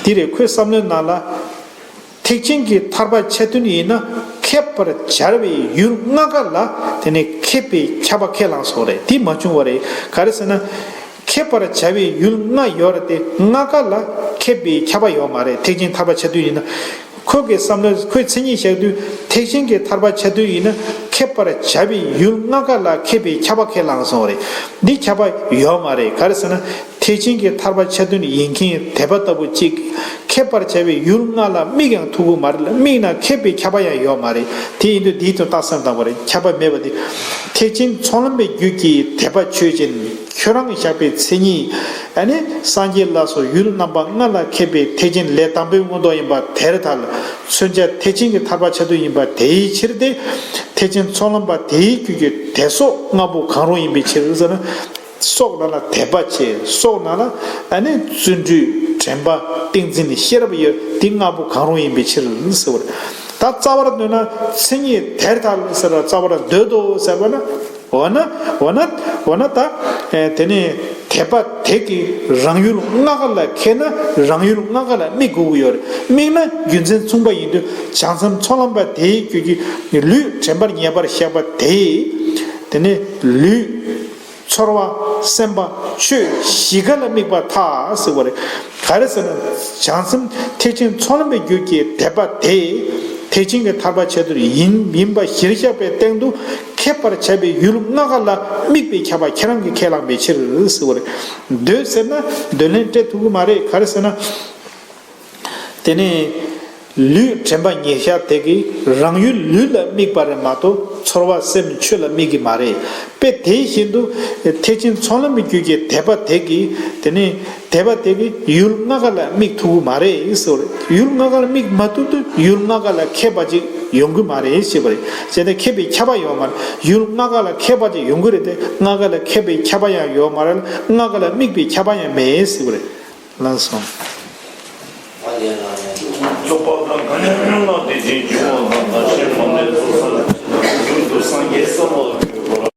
འདི་རེད། ཁོའི་བསམ་བློའི་ནང་ལ་ཐེག་ཆེན་གྱི་ཐར་པ་ཆ་མཐུན་ཡིན་ན་ཁས་ ཁེབས་པར་བྱ་བའི་ཡུལ་ལྔ་ཀ་ལ་དེ་ནི་ཁེབས་པའི་ཁྱབ་པ་ཁས་བླངས་སོང་རེད། དེ་མ་བྱུང་བ་རེད། ག་རེ་ཟེར་ན། ཁེབས་པར་བྱ་བའི་ཡུལ་ལྔ་ཡོད་རེད་དེ། ལྔ་ཀ་ལ་ཁེབས་པའི་ཁྱབ་པ་ཡོད་མ་རེད། ཐེག་ཆེན་ཐར་པ་འཆད་དོན་ཡིན་ན། ཁོ་གི་བསམ་བློ་ཁོའི་མཚན་ཉིད་བཞག་དུས་ཐེག་ཆེན་གྱི་ཐར་པ་འཆད་དོན་ཡིན་ན་ཁེབས་པར་བྱ་བའི་ཡུལ་ལྔ་ཀ་ལ་ཁེབས་པའི་ཁྱབ་པ་ཁས་བླངས་སོང་རེད། འདི་ཁྱབ་པ་ཡོད་མ་རེད། ག་རེ་ཟེར་ན། ཐེག་ཆེན་གྱི་ཐར་པ་འཆད་དོན་ཡིན་མཁན་དད་པ་ལྟ་བུ་གཅིག་ཁེབས་པར་བྱ་བའི་ཡུལ་ལྔ་ལ་དམིགས་ཡང་ཐུབ་ཀྱི་མ་རེད་ལ། དམིགས་ན་ཁེབས་པའི་ཁྱབ་པ་ཡང་ཡོད་མ་རེད། དེ་ཡིན་དུས་འདིའི་དོན་རྟགས་སེམས་དང་པོ་རེད། ཁྱབ་པ་མེད་པ་དེ། ཐེག་ཆེན་ཚོགས་ལམ་པའི་རྒྱུད་ཀྱི་དད་པ་ཆོས་ཅན། ཁྱོད་རང་བཞག་པའི་མཚན་ཉིད། ཨ་ནི་སངས་རྒྱས་ལ་སོགས་ཡུལ་རྣམ་པ་ལྔ་ལ་ཁེབས་པའི་ཐེག་ཆེན་ལས་དང་པོའི་མངོན་རྟོགས་ཡིན་པ་དེར་ཐལ། མཚོན་བྱ་ཐེག་ཆེན་གྱི་ཐར་པ་འཆད་དོན་ཡིན་པ་དེའི་ཕྱིར་ཏེ། ཐེག་ཆེན་ཚོགས་ལམ་པ་དེའི་རྒྱུད་ཀྱི་དད་སོགས་ལྔ་པོ་གང་རུང་ཡིན་པའི་ཕྱིར་ཟེར་ན། སོགས་ནང་ལ་དད་པ་བྱེད། སོགས་ནང་ལ་ཨ་ནི་བརྩོན་འགྲུས་དྲན་པ་ཏིང་འཛིན་ཤེས་རབ་ཡོད། འདི་ལྔ་པོ་གང་རུང་ཡིན་པའི་ཕྱིར་ཟེར་བ་རེད། ད་རྩ་བར་འདོད་ན་མཚན་ཉིད་དེར་ཐལ་ཟེར་བ། རྩ་བར་འདོད་དོ་ཟེར་བ་ན། འོ་ན་འོ་ན་འོ་ན་ད་ཨེ་དེ་ནི་དད་པ་དེ་གིས་རང་ཡུལ་ལྔ་ཀ་ལ་ཁེབས་ན་རང་ཡུལ་ལྔ་ཀ་ལ་དམིགས་དགོས་ཀྱི་ཡོད་རེད། དམིགས་ན་རྒྱུ་མཚན་མཚུངས་པ་ཡིན་དུས་བྱང་སེམས་ཚོགས་ལམ་པ་དེའི་རྒྱུད་ཀྱི་ལུས་དྲན་པར་ངེས་པར་བཞག་པ་དེ། དེ་ནི་ལུས། ཚོར་བ། སེམས་པ། ཆོས་བཞི་ཀ་ལ་དམིགས་པར་ཐལ་ཟེར་བ་རེད། ག་རེ་ཟེར་ན། བྱང་སེམས་ཐེག་ཆེན་ཚོགས་ལམ་པའི་རྒྱུད་ཀྱི་དད་པ་དེ། ཐེག་ཆེན་གྱི་ཐར་པ་འཆད་དོན་ཡིན་ཡིན་པ་གཞིར་བཞག་པའི་སྟེང་དུ་ཁེབས་པར་བྱ་བའི་ཡུལ་ལྔ་ཀ་ལ་དམིགས་པའི་ཁྱབ་པ་ཁྱེད་རང་གིས་ཁས་བླངས་པའི་ཕྱིར་ཟེར་བ་རེད། འདོད་ཟེར་ན་འདོད་ལན་སྤྲད་ཐུབ་ཀྱི་མ་རེད། ག་རེ་ཟེར་ན། དེ་ནས་ལུས་དྲན་པ་ཉེར་བཞག་དེ་གིས་རང་ཡུལ་ལུས་ལ་དམིགས་པ་རེད་མ་གཏོགས་ཚོར་བ་སེམས་ཆོས་ལ་དམིགས་ཀྱི་མ་རེད། དཔེ་དེ་བཞིན་དུ་ཐེག་ཆེན་ཚོགས་ལམ་གྱི་རྒྱུད་ཀྱི་དད་པ་དེ་གིས་དེ་ནས་དད་པ་དེ་གིས་ཡུལ་ལྔ་ཀ་ལ་དམིགས་ཐུབ་ཀྱི་མ་རེད་ཟེར་བ་རེད། ཡུལ་ལྔ་ཀ་ལ་དམིགས་མ་ཐུབ་དུས་ཡུལ་ལྔ་ཀ་ལ་མཁས་པ་ཅིག་ཡོང་གི་མ་རེད་ཞེས་པ་རེད། བྱས་ན་མཁས་པའི་ཁྱབ་པ་ཡོད་མ་རེད། ཡུལ་ལྔ་ཀ་ལ་མཁས་པ་ཅིག་ཡོང་གི་རེད་དེ། ལྔ་ཀ་ལ་མཁས་པའི་ཁྱབ་པ་ཡང་ཡོད་མ་རེད། ལྔ་ཀ་ལ་དམིགས་པའི་ཁྱབ་པ་ཡང་མེད་ཟེར་བ་རེད། ལགས་སོ། ཚོགས་པ་དང་ག་ནས་སྔོན་ལ་དེ་བཞིན་བྱུང་བ་དང་། ད་ཕྱིར་མ་འདས་ཚོགས་བསགས་རྒྱུན་དུ་སངས་རྒྱས་བསམ་པ་ལ་འགོད་པར།